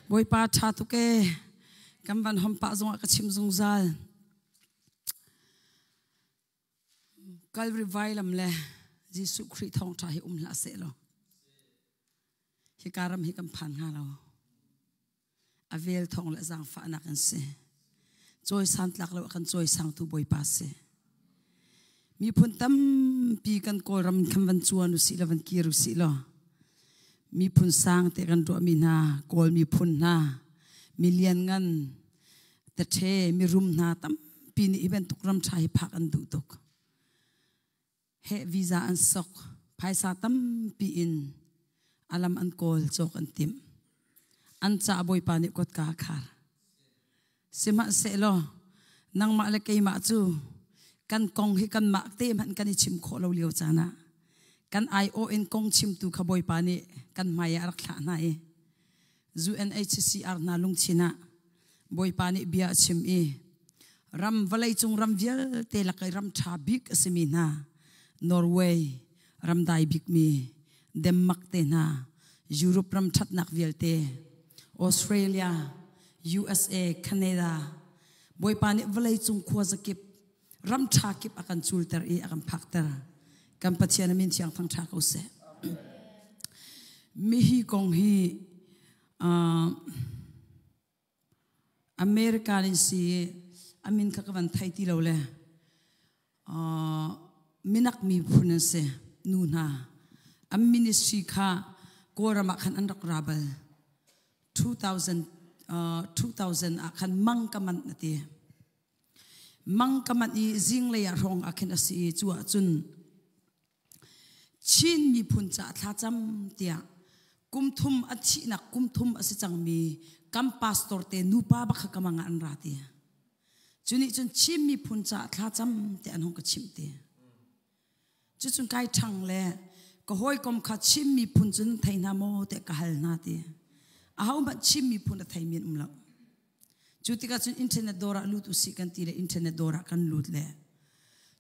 Bawipa ṭha tuk ee. Kan van hom pah zongah ka chim zungzal. Calvary vailam le Jesuh Khrih thawngṭha hi um hlah seh law hika ram hi kan phan hnga lo. A vel thawng le zaangfahnak an si. Cawisan tlak lo a kan cawisangtu Bawipa si. Miphun tampi kan Kawlram khan van cuan usih law van kir usih law miphun sang te kan ruahmi hna Kawl miphun hna milian ngan tathe mirum hna tampi nih hi bantuk ram ṭha hi phak an duh tuk. Heh visa an sok phaisa tampi in alam an kawl cawk an timh. An ca Bawipa nih kotka a khar. Sihmanhsehlaw nangmah le keimah cu kan kong hi kanmah te hmanh kan i chim khawh lo lio caan ah kan aiawh in kong chimtu kha Bawipa nih kan hmai ah a rak thlah hna i UNHCR hna lungthin ah Bawipa nih bia a chim i ram vawleicung ram vialte lak i ram ṭha bik a simi hna Norway ram dai bikmi Denmark te hna Europe ram ṭhatnak vialte Australia USA Canada Bawipa nih vawleicung khuazakip ram ṭha kip a kan culter i a kan phakter kan Pathian a min thiang thangṭha ko seh mihi kong hi America in si a min kha ka van thei ti lo le minak miphun an si nu hna an ministry kha Kawlram ah khan an rak ra bal 2000 2000 ah khan mang ka manh a ti mang ka manh i zinglei ah hrawng ah khin a si i cu ah cun Chin miphun caah thlacam tiah kum thum a thihnak kum thum a si cangmi kan pastor te nupa bak kha ka mang ah an ra ti. Cu nih cun Chin miphun caah thlacam tiah an hung ka chimh ti. Cucun kai ṭhang le ka hawikom kha Chin miphun cun thei hna maw tiah ka hal hna ti. Ahohmanh Chin miphun a theimi an um lo. Cu tikah cun internet dawr ah lut usih kan ti le internet dawr ah kan lut le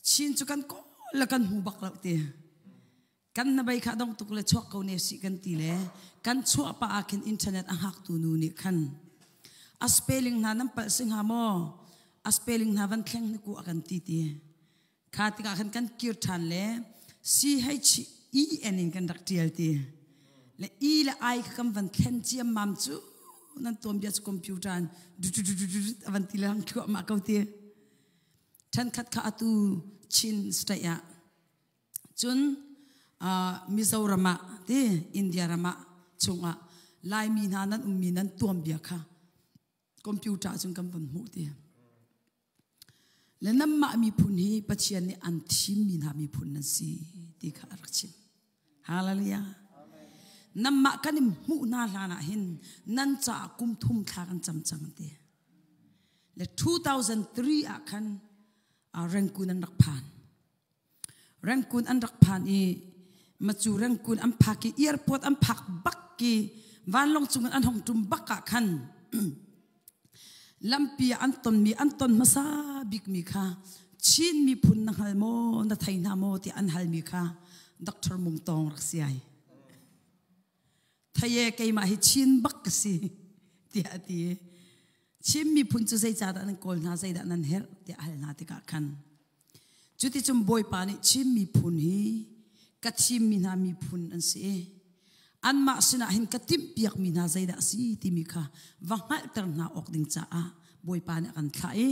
Chin cu kan kawl le kan hmu bak lo ti. Kan hnabei kha dong tuk le chuak ko ne sih kan ti le kan chuah pah ah khin internet a hngaktu nu nih khan a spelling hna nan palh si hnga maw a spelling hna van thleng hnik u a kan ti ti. Kha tikah khan kan kir ṭhan le C H E N in kan rak ṭial ti. Le E le I kha kan van thlen ciammam cu nan tuanbia cu computer in du du du du du a van ti lang thluahmah ko ti. Ṭhenkhat kha atu Chin state ah cun Mizoram ah ti India ram ah chungah Laimi hna nan ummi nan tuanbia kha computer cun kan van hmuh ti. Le nanmah miphun hi Pathian nih an thimmi hna miphun nan si ti kha a rak chim. Hallelujah. Nanmah kan in hmuh hna hlan ah hin nan caah kum thum thla kan cam cang ti. Le 2003 ah khan Rangoon an rak phan. Rangoon an rak phan i macu Rangoon an phak i airport an phak bak ki vanlawng cung in an hong ṭum bak ah khan lampi ah an tonmi an ton hmasa bikmi kha Chin miphun na hngal maw na thei hna maw tiah an halmi kha Dr. Mung Tawng rak si ai. Thei e keimah hi Chin bak ka si tiah a ti. Chin miphun cu zeicahdah nan kawl hna zeidah nan herh tiah a hal hna tikah khan Cuticun Bawipa nih Chin miphun hi ka thimmi hna miphun an si i anmah sinah hin ka timhpiakmi hna zeidah a si timi kha va hngalhter hna awk ding caah Bawipa nih a kan thlah i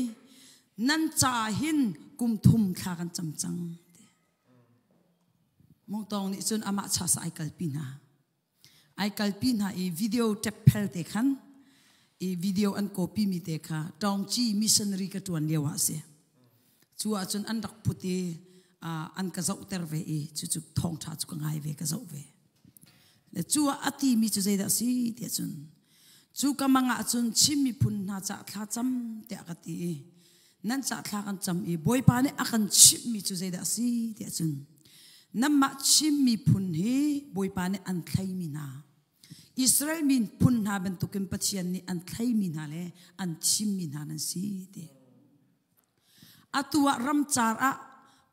nan caah hin kum thum thla kan cam cang. Mungtawng nih cun amah chasa ai kalpi hna. Ai kalpi hna i video tap phel te khan i video an copy mi te kha Tawngci missionary ka tuan lio ah si. Cu ahcun an rak put i an ka zohter ve i cucu thawngtha cu ka ngai ve ka zoh ve. Le cu ah a ti mi cu zeidah si tiah cun cu ka mang ah cun Chin miphun hna cah thla cam tiah ka ti i nan cah thla kan cam i Bawipa nih a kan chimh mi cu zeidah si tiah cun nanmah Chin miphun hi Bawipa nih an thlei mi hna Israel miphun hna bantukin Pathian nih an thlei mi hna le an thim mi hna nan si ti atu ah ramcar ah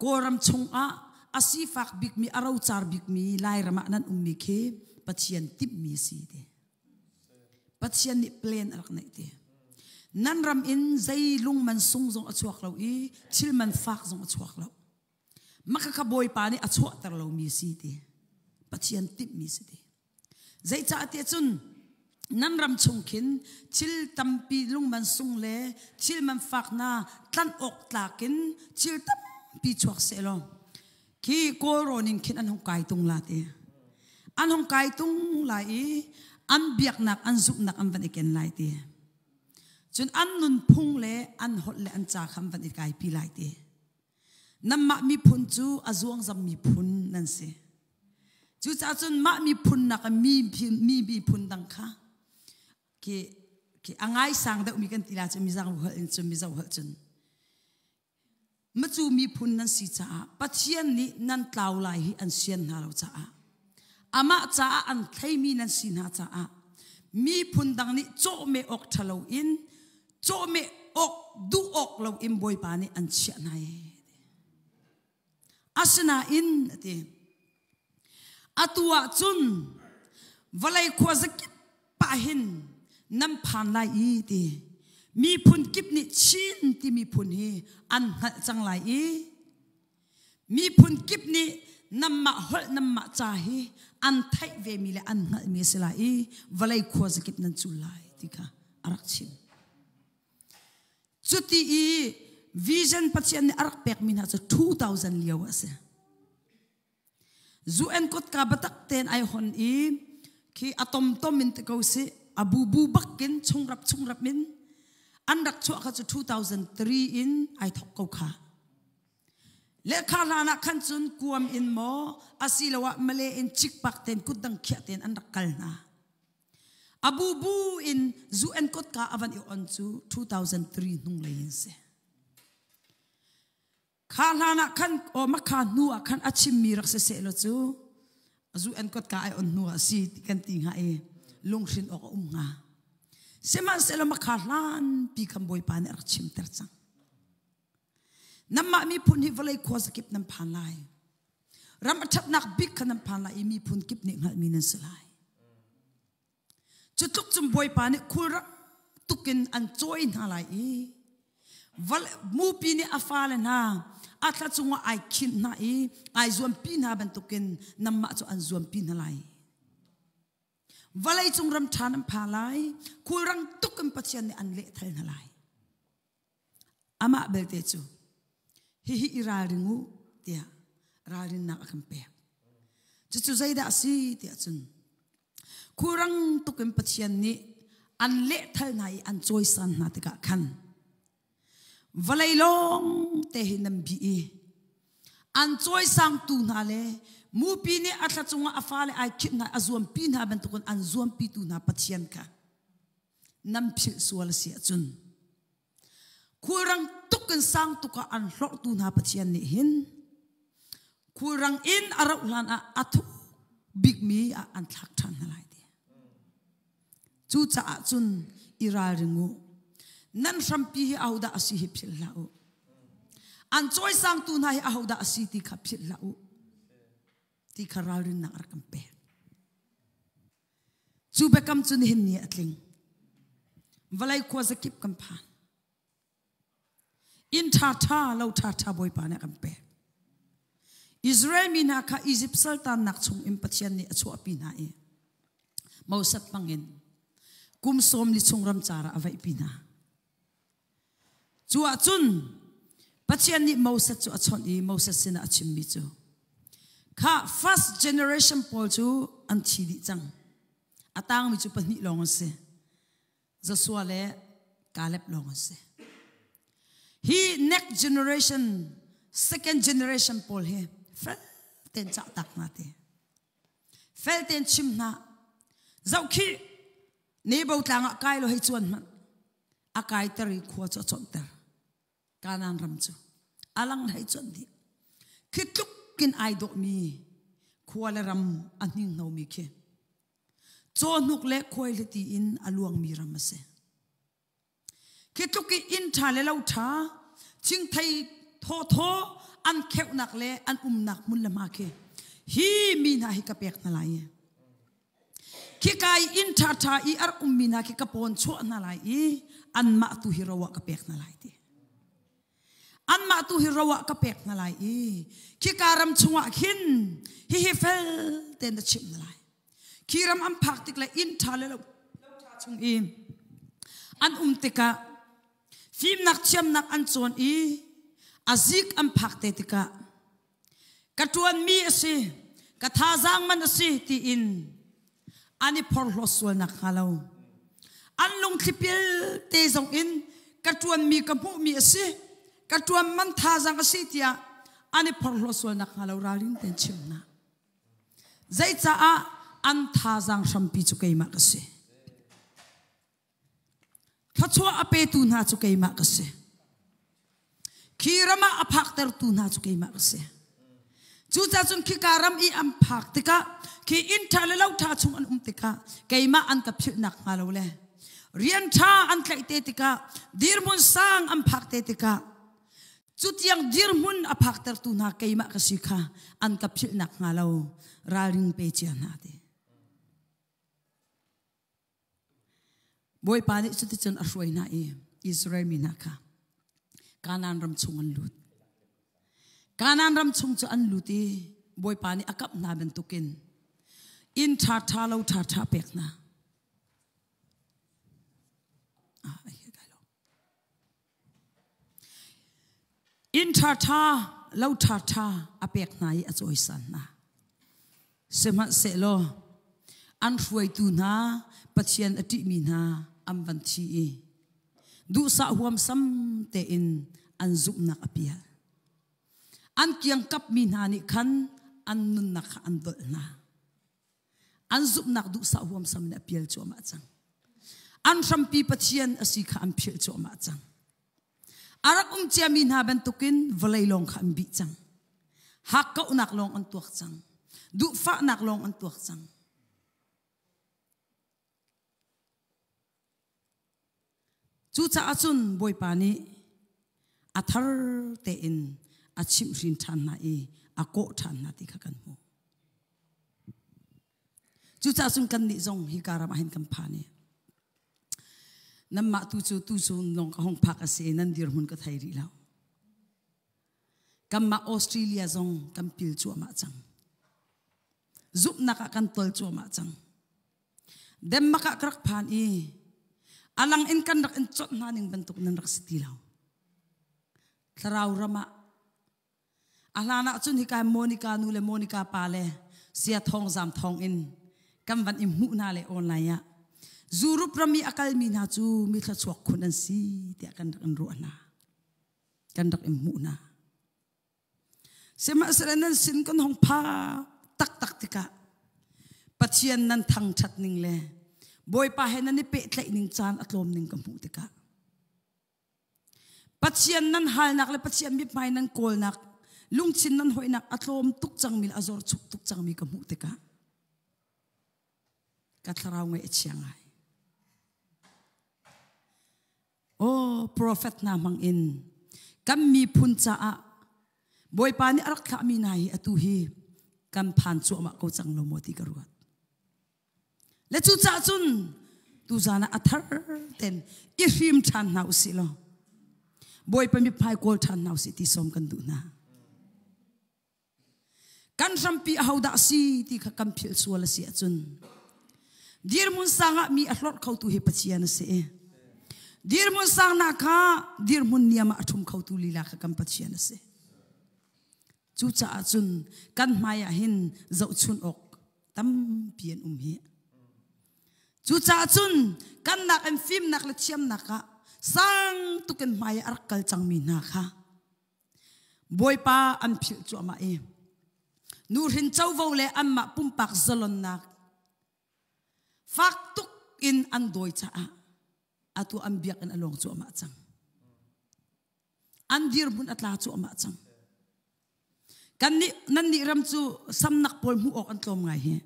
Kawlram chungah a sifak bikmi a rocar bikmi Lairam ah nan ummi khi Pathian timhmi si ti. Pathian nih plan a rak neih ti. Nan ram in zei lung man sung zong a chuak lo i thil man fak zong a chuak lo. Maka kha Bawipa nih a chuahter lomi si ti. Pathian timhmi si ti. Zeicahtiah cun nan ram chung khin thil tampi lungman sung le thil man fak hna tlanh awk tlak in thil tampi chuak sehlaw khi Kawlrawn in khin an hung kai tung la ti. An hung kai tung lai i an biaknak an zumhnak an van i ken lai ti. Cun an nunphung le an holh le an ca kha an van i kaipi lai ti. Nanmah miphun cu a zuangzam miphun nan si. Cucaah cun mah miphun nak mi mi miphun dang kha khi khi a ngaisang deuhmi kan ti la cu Mizo holh in cun Mizo holh cun macu miphun nan si caah Pathian nih nan tlau lai hi an sian hna lo caah amah caah an thleimi nan si hna caah miphun dang nih cawhmeh awk ṭhalo in cawhmeh awk duh awk lo in Bawipa nih an chiah hna ee. Asinain a ti atu ah cun vawlei khuazakip pah hin nan phan lai i ti miphun kip nih Chin ti miphun hi an hngalh cang lai i miphun kip nih nanmah holh nanmah ca hi an theih vemi le an hngalhmi a si lai i vawlei khuazakip nan cul lai ti kha a rak chim. Cuti i vision Pathian nih a rak pekmi hna cu 2000 lio a si. UN kotka biatak tein ai hon i khi a tomtom in ti ko si a bubu bakin chungrap chungrap in an rak chuah kha cu 2003 in ai thok ko kha. Lehkha hlan ah khan cun kuam in maw asiloah Malay in cikpak tein kutdang khiah tein an rak kal hna. A bubu in UN kotka a van i on cu 2003 hnung lei in si. Kha hlan ah khan aw makha hnu ah khan a chimmi rak si seh law cu UN kotka ai on hnu ah si ti kan ti hnga i lunghrin awk a um hnga. Sihmanhsehlaw makha hlan pi khan Bawipa nih a rak chimter cang. Nanmah miphun hi vawlei khuazakip nan phan lai. Ram a ṭhatnak bik kha nan phan lai i miphun kip nih hngalhmi nan si lai. Cu tluk cun Bawipa nih khulrang tukin an cawi hna lai i mupi nih a fale hna a thla cungah ai khinh hna i ai zuampi hna bantukin nanmah cu an zuampi hna lai. Vawlei cung ram ṭha nan pha lai, khulrang tukin Pathian nih an lehthal hna lai. Amah belte cu hihi i ralring u tiah ralrinnak a kan pek. Cucu zeidah a si tiah cun khurang tukin Pathian nih an lehthal hna i an cawisan hna tikah khan vawlei lawng te hi nan bih i an cawisangtu hna le mupi nih a thla cungah a fale ai khinh hna a zuampi hna bantukin an zuampitu hna Pathian kha nan philh sual a si ahcun khulrang tuk in sang tuk ah an hlorhtu hna Pathian nih hin khulrang in a rauh hlan ah a thuk bikmi ah an thlak ṭhan hna lai ti. Cucaah cun i ralring u. Nan hrampi hi ahodah a si hi philh hlah u. An cawisangtu hna hi ahodah a si ti kha philh hlah u. Ti kha ralrinnak a rak kan pek. Cu biakam cu nihin ni a tling. Vawlei khuazakip kan phan. Inn ṭhaṭha, lo ṭhaṭha Bawipa nih a kan pek. Israel mi hna kha Izipt saltannak chung in Pathian nih a chuahpi hna i Moses hmangin kum sawm li chung ramcar ah a vaihpi hna. Cu ahcun Pathian nih Moses cu a chawnh i Moses sinah a chimmi cu kha first generation pawl cu an thi dih cang. A tangmi cu pahnih lawng an si. Joshua le Caleb lawng an si. Hi next generation, second generation pawl hi fel tein cah tak hna te. Fel tein chim hna. Zoh khih Nebo tlang ah kai lo hei cuan hmanh. A kaiter i khua cu a cawnhter. Kanaan ram cu a lang hei cuanh dih. Khi tluk in ai dawhmi khua le ram a hninghnomi khi cawhnuk le khuaihliti in a luangmi ram a si. Khi tluk i inn ṭha le lo ṭha, thingthei thawthaw an kheuhnak le an umnak hmun le hma khi hi mi hna hi ka pek hna lai. Khika i inn ṭhaṭha i a rak ummi hna khi ka pawn chuah hna lai i anmah tu hi ro ah ka pek hna lai ti. Anmah tu hi ro ah ka pek hna lai i khika ram chungah khin hihi fel tein na chimh hna lai. Khi ram an phak tik le inn ṭha le lo ṭha chung i an um tikah fimnak thiamnak an cawn i a zik an phak te tikah ka ṭuanmi a si, ka thazaang man a si tiin an i phorhlawt sual nakhnga lo. An lungthli pialte zong in ka ṭuanmi ka hmuhmi a si, ka ṭuan man thazaang a si tiah an i phorhlawt sual nakhnga lo ralrin tein chim hna. Zeicaah an thazaang hrampi cu keimah ka si. Thluachuah a petu hna cu keimah ka si. Khi ram ah a phaktertu hna cu keimah ka si. Cucaah cun khika ram i an phak tikah khi inn ṭha le lo ṭha chung an um tikah keimah an ka philhnak hnga lo le rian ṭha an tlaih te tikah dirhmun sang an phak te tikah cutiang dirhmun a phaktertu hna keimah ka si kha an ka philhnak hnga lo ralring pe cia hna ti. Bawipa nih cuticun a hruai hna i Israel mi hna kha Kanaan ram chung an lut. Kanaan ram chung cu an lut i Bawipa nih a kamh hna bantukin inn ṭhaṭha lo ṭhaṭha pek hna. Ah, Inn ṭhaṭha, lo ṭhaṭha a pek hna i a cawisan hna. Sihmanhsehlaw an hruaitu hna Pathian a ṭihmi hna an van thi i duhsah huamsam tein an zumhnak a pial. An kiangkapmi hna nih khan an nunnak kha an dolh hna. An zumhnak duhsah huamsam in a pial cuahmah cang. An hrampi Pathian a si kha an philh cuahmah cang. A rak um ciami hna bantukin vawlei lawng kha an bih cang. Hakkauhnak lawng an tuak cang. Duhfahnak lawng an tuak cang. Cucaah cun Bawipa nih a thar tein a chimhhrin ṭhan hna i a kawh ṭhan hna ti kha kan hmuh. Cucaah cun kannih zong hika ram ah hin kan phan i nanmah tu cu tu cu lawng ka hung phak a si i nan dirhmun ka thei rih lo. Kanmah Australia zong kan pil cuahmah cang. Zumhnak ah kan tol cuahmah cang. Denmark ah ka rak phan i a lang in kan rak in chawnh hna ning bantuk nan rak si ti lo. Thlarau ram ah a hlan ah cun hika Monica nu le Monica pa le sia thawng zam thawng in kan van i hmuh hna le online ah Europe ram i a kalmi hna cu mi thluachuak khun an si tiah kan rak in ruah hna. Kan rak in hmuh hna. Sihmanhsehlaw nan sin kan hong phak taktak tikah Pathian nan thangṭhat ning le Bawipa he nan i pehtlaih ning caan a tlawm ning ka hmuh tikah Pathian nan halnak le Pathian mithmai nan kawlnak lungthin nan hoihnak a tlawm tuk cangmi le a zor chuk tuk cangmi ka hmuh tikah ka thlarau ngaih a chia ngai. Aw, profet hna hmang in kan miphun caah Bawipa nih a rak thlahmi hna hi atu hi kan phan cuahmah ko cang lo maw ti ka ruat. Le cucaah cun tuzan ah a thar ten i hrim ṭhan hna usih law Bawipa mithmai kawl ṭhan hna usih ti sawm kan duh hna. Kan hrampi ahodah a si ti kha kan philh sual a si ahcun dirhmun sang ah mi a hlorh khotu hi Pathian a si. Dirhmun sang nak kha dirhmun niam ah a ṭhum khotu lila kha kan Pathian a si. Cucaah cun kan hmai ah hin zohchun awk tampi an um hi. Cucaah cun kan nak in fimnak le thiamnak ah sang tukin hmai ah a rak kal cangmi hna kha Bawipa an philh cuahmah i nuhrin covo le anmah pumpak zalonnak fak tuk in an dawi caah atu an biakinn a lawng cuahmah cang. An dirhmun a tla cuahmah cang. Kan nih nan nih ram cu samnak pawl hmuh awk an tlawm ngai hi.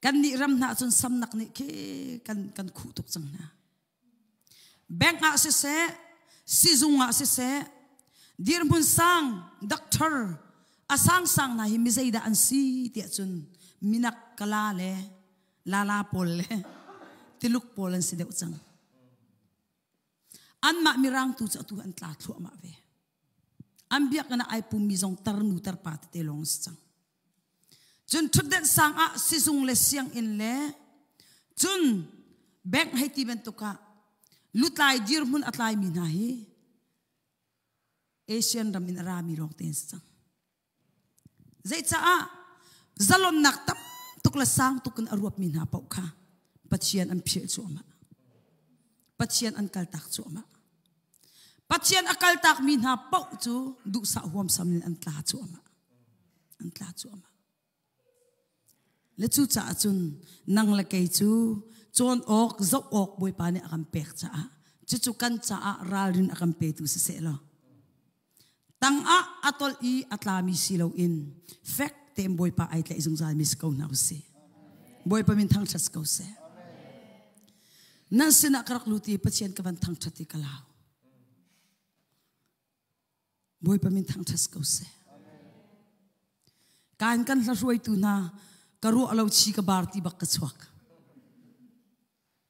Kan nih ram hna cun samnak nih khi kan kan khuh tuk cang hna. Bank ah siseh, sizung ah siseh, dirhmun sang doctor a sangsang hna hi mi zeidah an si tiah cun minak kala le Lala pawl le Tiluk pawl an si deuh cang. Anmah Mirang tu cu atu an tla thluahmah ve. An biakinn ah ai pummi zong tarnu tarpa tete lawng si cang. Cun ṭhutdenh sang ah sizung le sianginn le cun bank hei ti bantuk ah lutlai dirhmun a tlaimi hna hi Asian ram in a rami lawng te an si cang. Zeicaah zalonnak tam tuk le sang tuk in a ruapmi hna paoh kha Pathian an philh cuahmah. Pathian an kaltak cuahmah. Pathian a kaltakmi hna paoh cu duhsah huamsam in an tla cuahmah. An tla cuahmah. Le cucaah cun nang le kei cu cawn awk, zoh awk Bawipa nih a kan pek caah cucu kan caah ralrin a kan petu siseh law tangah a tolh i a tlami si loin fek tein Bawipa ai tlaih zungzalmi si ko hna usih. Bawipa min thangṭhat si ko seh. Nan sinah ka rak lut i Pathian ka van thangṭhat i ka lau. Bawipa min thangṭhat si ko seh. Kan kan hla hruaitu hna ka ruah lo chi ka bar ti bak ka chuak.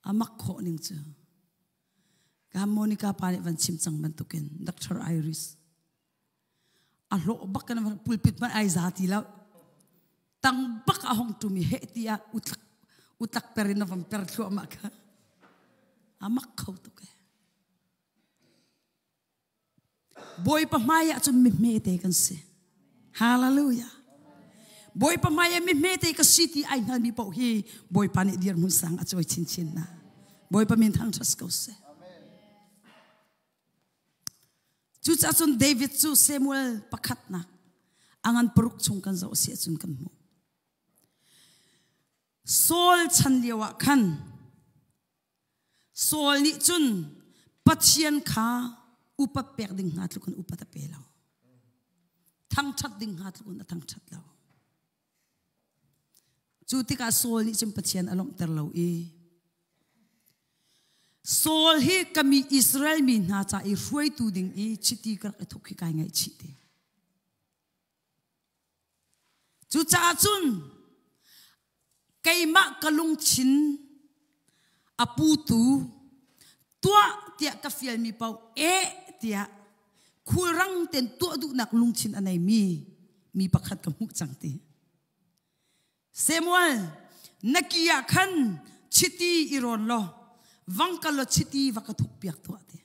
Amak khawh ning cu. Ka Monica pa nih van chim cang bantukin Dr. Iris a hlawh bak kan pulpit man ai za ti lo tang bak a hong tumi he ti ah utlak utlak per in a van per thluahmah kha amak kho tuk e Bawipa hmai ah cun mi hmete kan si. Hallelujah. Bawipa hmai ah mi hmete ka si ti ai hngalmi paoh hi Bawipa nih dirhmun sang a cawi chinchin hna. Bawipa min thangṭhat ko seh. Cucaah cun David cu Samuel pakhatnak a ngan paruk chung kan zoh si ahcun kan hmuh. Saul chan lio ah khan Saul nih cun Pathian kha upat pek ding hnga tluk in upat a pe lo. Thangṭhat ding hnga tluk in a thangṭhat lo. Cu tikah Saul nih cun Pathian a lawmhter lo i Saul hi ka mi Israel mi hna ca i hruaitu ding i chiti ka rak i thuk hi kai ngaihchih ti. Cucaah cun keimah ka lungthin a putu tuah tiah ka fialmi paoh eh tiah khulrang ten tuah duhnak lungthin a neimi mi pakhat ka hmuh cang ti. Samuel, na ki ah khan chiti i rawn law vang kal law chiti va ka thuk piak tuah ti.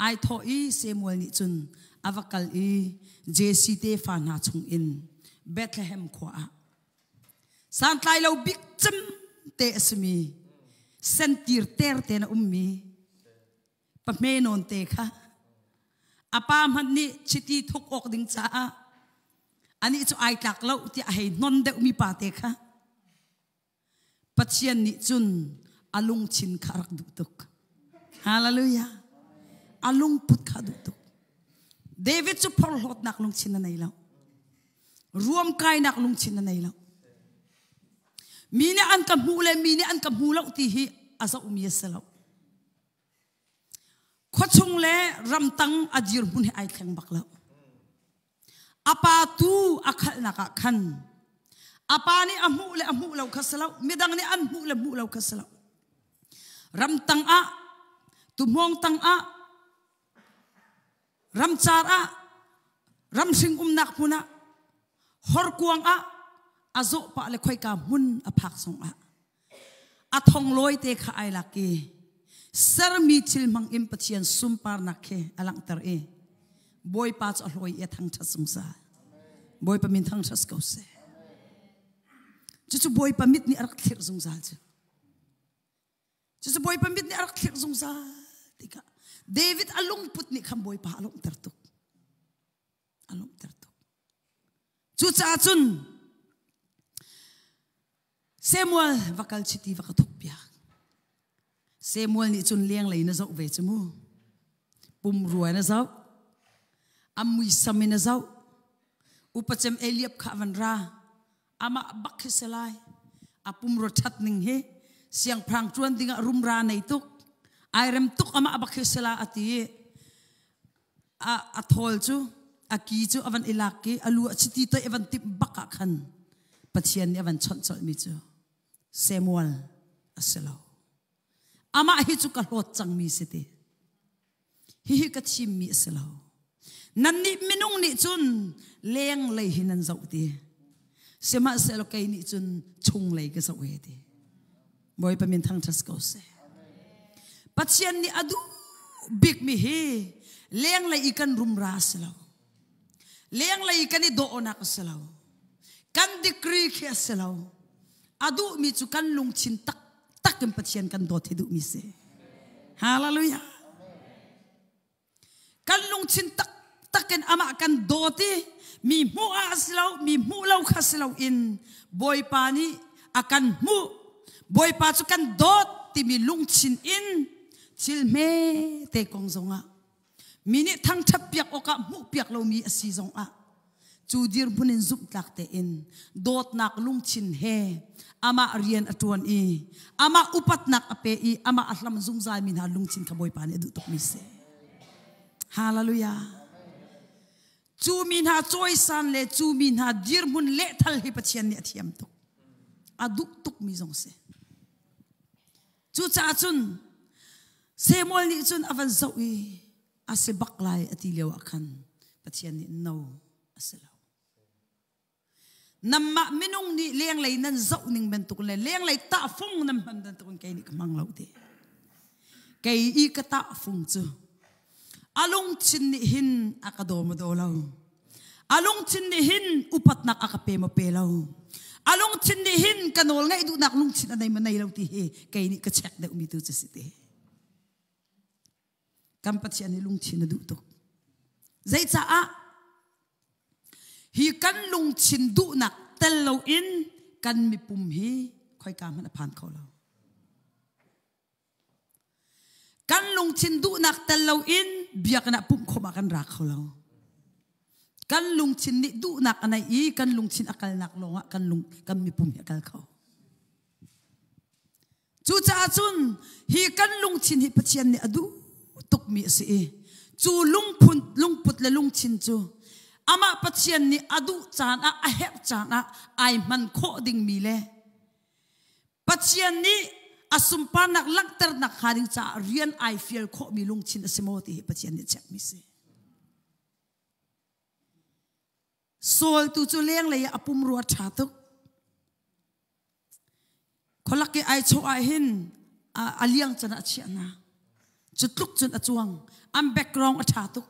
Ai thawh i Samuel nih cun a va kal i Jesse tefa hna chungin Bethlehem khua ah santlai lo bik cem te a simi sentir ter tein a ummi pahme nawn te kha a pa hmanh nih chiti thuk awk ding caah anih cu ai tlak lo tiah a hei hnon deuhmi pa te kha Pathian nih cun a lungthin kha a rak duh tuk. Hallelujah. A lungput kha a duh tuk. David cu phorhlawtnak lungthin a nei lo. Ruamkainak lungthin a nei lo. Mi nih an ka hmuh le mi nih an ka hmu lo ti hi a zohmi a si lo. Khuachung le ramtang a dirhmun hi ai thleng bak lo. A pa tu a khalhnak ah khan a pa nih a hmuh le a hmuh lo kha si lo midang nih an hmuh le hmuh lo kha si lo ramtang ah tuhmawng tang ah ramcar ah ramhring umnak hmun ah horkuang ah a zawh pah le khoika hmun a phak zong ah A thonglawi te kha ai lak i sermi thil hmang in Pathian sunparnak khi a langhter i Bawipa cu a hlawi i a thangṭhat zungzal. Bawipa min thangṭhat ko seh. Cucu Bawipa mit nih a rak thlirh zungzal cu. Cucu Bawipa mit nih a rak thlirh zungzal tikah David a lungput nih khan Bawipa a lawmhter tuk. A lawmhter tuk. Cucaah cun Samuel va kal chiti va ka thuk piak. Samuel nih cun lenglei na zoh ve cu mu. Pumrua na zoh. A muisam in na zoh. Upacem Eliab kha van ra. Amah bak khi si lai. A pumrua ṭhat ning hi siangpahrang ṭuan dingah rumra nei tuk. Ai rem tuk amah bak khi si la a ti i a thawl cu a ki cu a van i lak i a lu a chiti toih a van timh bak ah khan Pathian nih a van chawnh colhmi cu. Samuel a si lo. Amah hi cu ka hlawt cangmi si ti. Hihi ka thimmi a si lo. Nannih minung nih cun lenglei hi nan zoh ti. Sihmanhsehlaw kei nih cun chunglei ka zoh he ti. Bawipa min thangṭhat ko seh. Pathian nih a duh bikmi hi lenglei i kan rumra a si lo. Lenglei i kan i dawhnak a si lo. Kan degree khi a si lo. A duhmi cu kan lungthin taktak in Pathian kan dawt hi duhmi si. Hallelujah. Kan lungthin taktak in amah kan dawt i mi hmuh ah a si lo, mi hmuh lo kha si loin Bawipa nih a kan hmuh. Bawipa cu kan dawt timi lungthin in thil hme te kong zongah mi nih thangṭhat piak awkah hmuh piak lomi a si zongah cu dirhmun in zumhtlak tein dawtnak lungthin he amah rian a ṭuan i amah upatnak a pe i amah a hlam zungzalmi hna lungthin kha Bawipa nih a duh tukmi si. Hallelujah. Cu mi hna cawisan le cu mi hna dirhmun lehthal hi Pathian nih a thiam tuk. A duh tukmi zong si. Cucaah cun Samuel nih cun a van zoh i a si bak lai a ti lio ah khan Pathian nih no a si lo. Nanmah minung nih lenglei nan zoh ning bantuk le lenglei tahfung nan hman bantuk in kei nih ka hmang lo ti. Kei i ka tahfung cu a lungthin nih hin a ka daw maw daw lo. A lungthin nih hin upatnak a ka pe maw pe lo. A lungthin nih hin ka nawl ngaih duhnak lungthin a nei maw nei lo ti hi kei nih ka check deuhmi tu cu si ti. Kan Pathian nih lungthin a duh tuk. Zeicaah hi kan lungthin duhnak tel loin kan mipum hi khoika hmanh a phan kho lo. Kan lungthin duhnak tel loin biakinn ah pumh khawm ah kan ra kho lo. Kan lungthin nih duhnak a neih i kan lungthin a kalnak lawngah kan lung kan mipum hi a kal kho. Cucaah cun hi kan lungthin hi Pathian nih a duh tukmi a si i cu lungphun lungput le lungthin cu amah Pathian nih a duh caan ah a herh caan ah ai hman khawh dingmi le Pathian nih a sunparnak langhternak hnga ding caah rian ai fial khawhmi lungthin a si maw ti hi Pathian nih checkmi si. Saul tu cu lenglei ah a pumrua ṭha tuk. Khualak i ai chawh ah hin a liang can ah a chiah hna. Cu tluk cun a cuang. An background a ṭha tuk.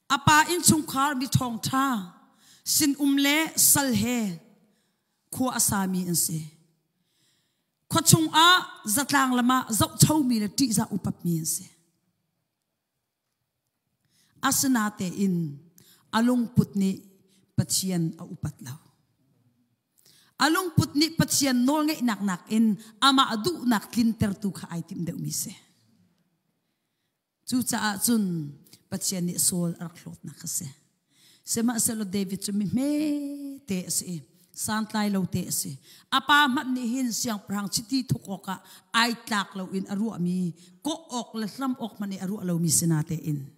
A pa innchungkhar mi ṭhawngṭha sinum le sal he khua a sami an si. Khua chungah zatlang lam ah zohchomi le ṭihzah upatmi an si. Asinatein a lungput nih Pathian a upat lo. A lungput nih Pathian nawlngeihnak nakin amah duhnak tlintertu kha ai timh deuhmi si. Cucaah cun Pathian nih Saul a rak hlawtnak a si. Sihmanhsehlaw David cu mi hmete a si i santlai lo te a si. A pa hmanh nih hin siangpahrang chiti thuk awkah ai tlak loin a ruahmi, kawh awk le hlam awk hmanh i a ruah lomi si natein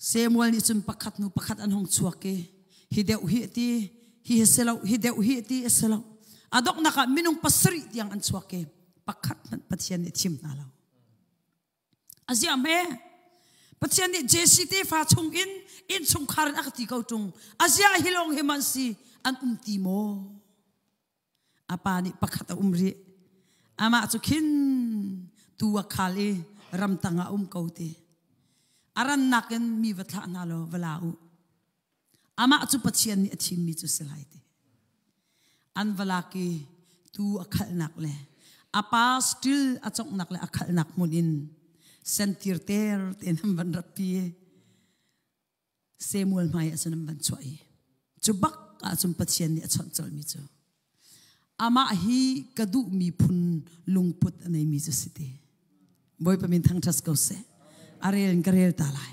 Samuel nih cun pakhat hnu pakhat an hung chuak i hi deuh hi ti, hi hi si lo, hi deuh hi ti a si lo. A donghnak ah minung pasarih tiang an chuak i pakhat hmanh Pathian nih thim hna lo. A ziah hme? Pathian nih Jesse tefa chung in innchungkhar in a ka ti ko ṭung. A ziah hi lawng hi man si an um ti maw? A pa nih pakhat a um rih. Amah cu khin tu a khal i ramtang ah a um ko ti. A rannak in mi va thlah hna law va la u. Amah cu Pathian nih a thimmi cu si lai ti. An va lak i tu a khalhnak le a pa still a conghnak le a khalhnak hmun in sentir ter tein an van ratpi i Samuel hmai ah cun an van chuah i cu bak ahcun Pathian nih a chawnh colhmi cu amah hi ka duhmi phun lungput a neimi cu si ti. Bawipa min thangṭhat ko seh. A rel in ka rel ta lai.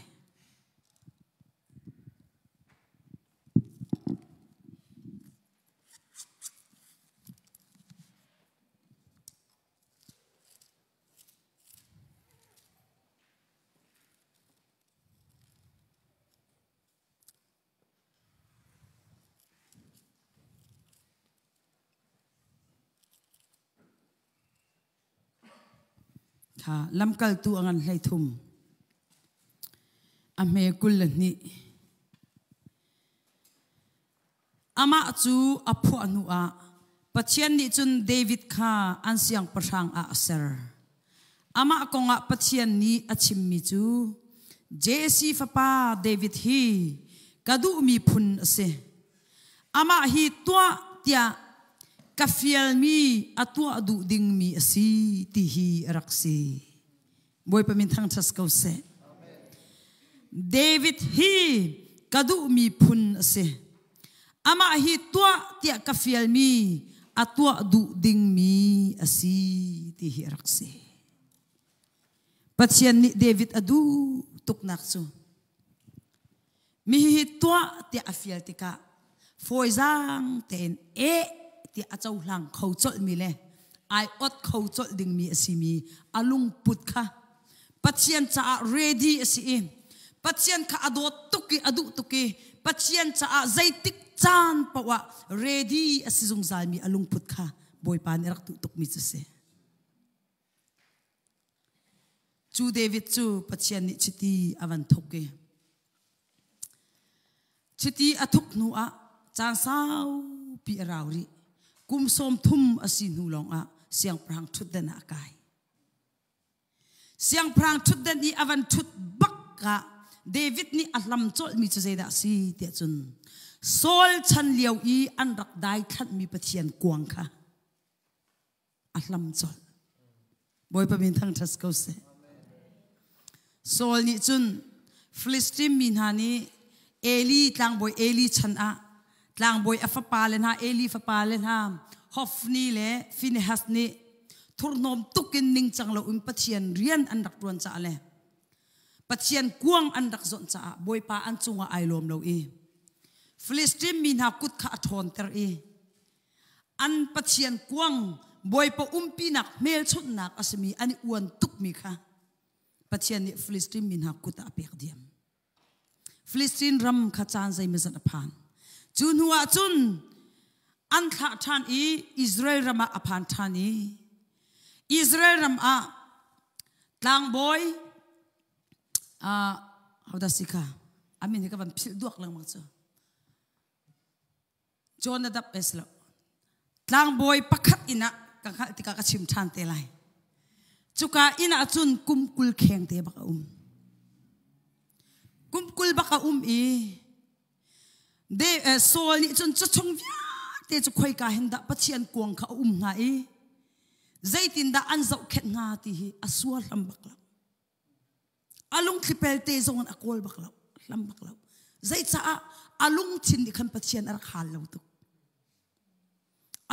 Kha lamkaltu a ngan 13. A hme 22. Amah cu a phuah hnu ah Pathian nih cun David kha an siangpahrang ah a ser. Amah kongah Pathian nih a chimmi cu Jesse fapa David hi ka duhmi phun a si. Amah hi tuah tiah ka fialmi a tuah duh dingmi a si ti hi a rak si. Bawipa min thangṭhat ko seh. David hi ka duhmi phun a si. Amah hi tuah tiah ka fialmi a tuah duh dingmi a si ti hi a rak si. Pathian nih David a duh tuknak cu Mi hihi tuah tiah a fial tikah fawizaang tein eh tiah a cohlang kho colhmi le ai ot kho colh dingmi a simi a lungput kha Pathian caah ready a si i Pathian kha a dawt tuk i a duh tuk i Pathian caah zeitik caan paoh ah ready a si zungzalmi a lungput kha Bawipa nih a rak duh tukmi cu a si. Cu David cu Pathian nih chiti a van thuk i chiti a thuk hnu ah caan saupi a rau rih. Kum 30 a si hnu lawngah siangpahrang ṭhutdan ah a kai. Siangpahrang ṭhutdan i a van ṭhut bak ah David nih a hlam colhmi cu zeidah a si tiah cun Saul chan lio i an rak daithlanhmi Pathian kuang kha a hlam colh. Bawipa min thangṭhat ko seh. Saul nih cun Filistin mi hna nih Eli tlangbawi Eli chan ah tlangbawi a fapa le hna Eli fapa le hna Hophni le Phinehas nih thurhnawm tuk in ningcang loin Pathian rian an rak ṭuan caah le Pathian kuang an rak zawnh caah Bawipa an cungah ai lawm lo i Filistin mi hna kut kha a ṭhawnter i An Pathian kuang Bawipa umpinak hmelchunhnak a simi an i uan tukmi kha Pathian nih Filistin mi hna kut ah a pek diam. Filistin ram kha caan zeimawzat a phan. Cu hnu ah cun an thlah ṭhan i Israel ram ah a phan ṭhan i Israel ram ah tlangbawi uh, hodah si kha a min hi ka van philh duak lengmang cu Jonadab es lo. Tlangbawi pakhat inn ah ka hngalh tikah ka chim ṭhan te lai. Cuka inn ah cun kum 20 kheng te bak a um. Kum 20 bak a um i de, eh, Saul nih cun cu chung vialte cu khoika hin dah Pathian kuang kha a um hnga i zeitindah an zohkhenh hnga ti hi a sual hram bak lo. A lungthli pelte zong in a kawl bak lo, hlam bak lo. Zeicaah a lungthin nih khan Pathian a rak hal lo tuk.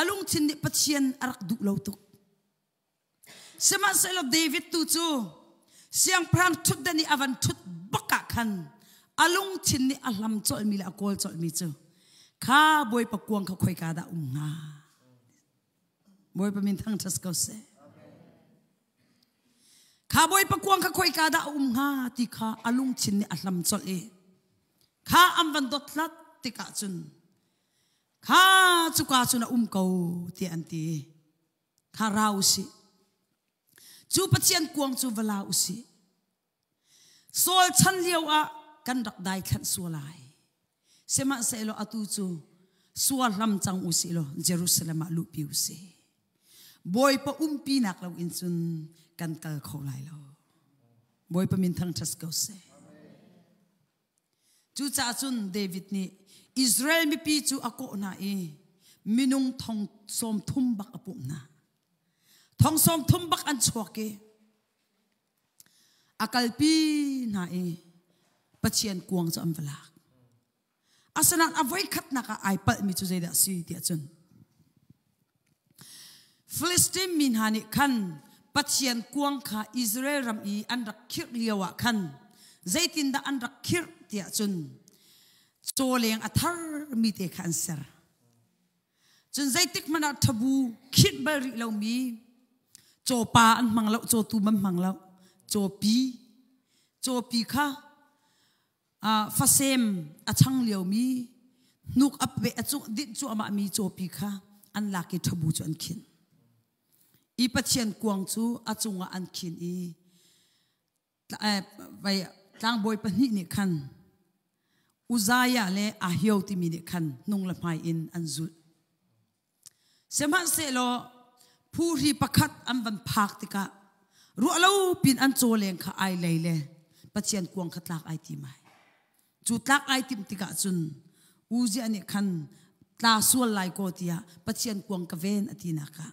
A lungthin nih Pathian a rak duh lo tuk. Sihmanhsehlaw David tu cu siangpahrang ṭhutdan i a van ṭhut bak ah khan a lungthin nih a hlam colhmi le a kawl colhmi cu kha Bawipa kuang kha khoika dah um hnga? Bawipa min thangṭhat ko seh. Kha Bawipa kuang kha khoika dah a um hnga ti kha a lungthin nih a hlam colh i kha an van dothlat tikah cun kha cuka cun a um ko tiah an ti. Kha ra u sih. Cu Pathian kuang cu va la u sih. Saul chan lio ah kan rak daithlanh sual lai. Sihmanhsehlaw atu cu sual hlam cang u sih law Jerusalem ah luhpi u sih. Bawipa umpinak lo in cun kan kal kho lai lo. Bawipa min thangṭhat ko seh. Cucaah cun David nih Israel mipi cu a kawh hna i minung thong 30 bak a pumh hna. Thong 30 bak an chuak i A kalpi hna i Pathian kuang cu an va lak. Asinain a voikhatnak ah ai palhmi cu zeidah a si tiah cun Filistin mi hna nih khan Pathian kuang kha Israel ram i an rak khirh lio ah khan zeitindah an rak khirh tiah cun cawleng a tharmi te kha an ser. Cun zeitik hmanh ah ṭhabu khinh bal rih lomi cawpa an hmang lo, cawtum an hmang lo. Cawpi, cawpi kha uh, fasem a chang liomi hnuk a pe a cu dinh cuahmah mi cawpi kha an lak i ṭhabu cu an khinh. I Pathian kuang cu a cungah an khin i tlangbawi pahnih nih khan Uzziah le Ahio timi nih khan hnung le hmai in an zulh. Sihmanhsehlaw phuhri pakhat an van phak tikah ruahlo pin an cawleng kha ai lei le Pathian kuang kha tlak ai tim ai. Cu tlak ai timh tikah cun Uzziah nih khan tla sual lai kaw tiah Pathian kuang ka ven a tinak ah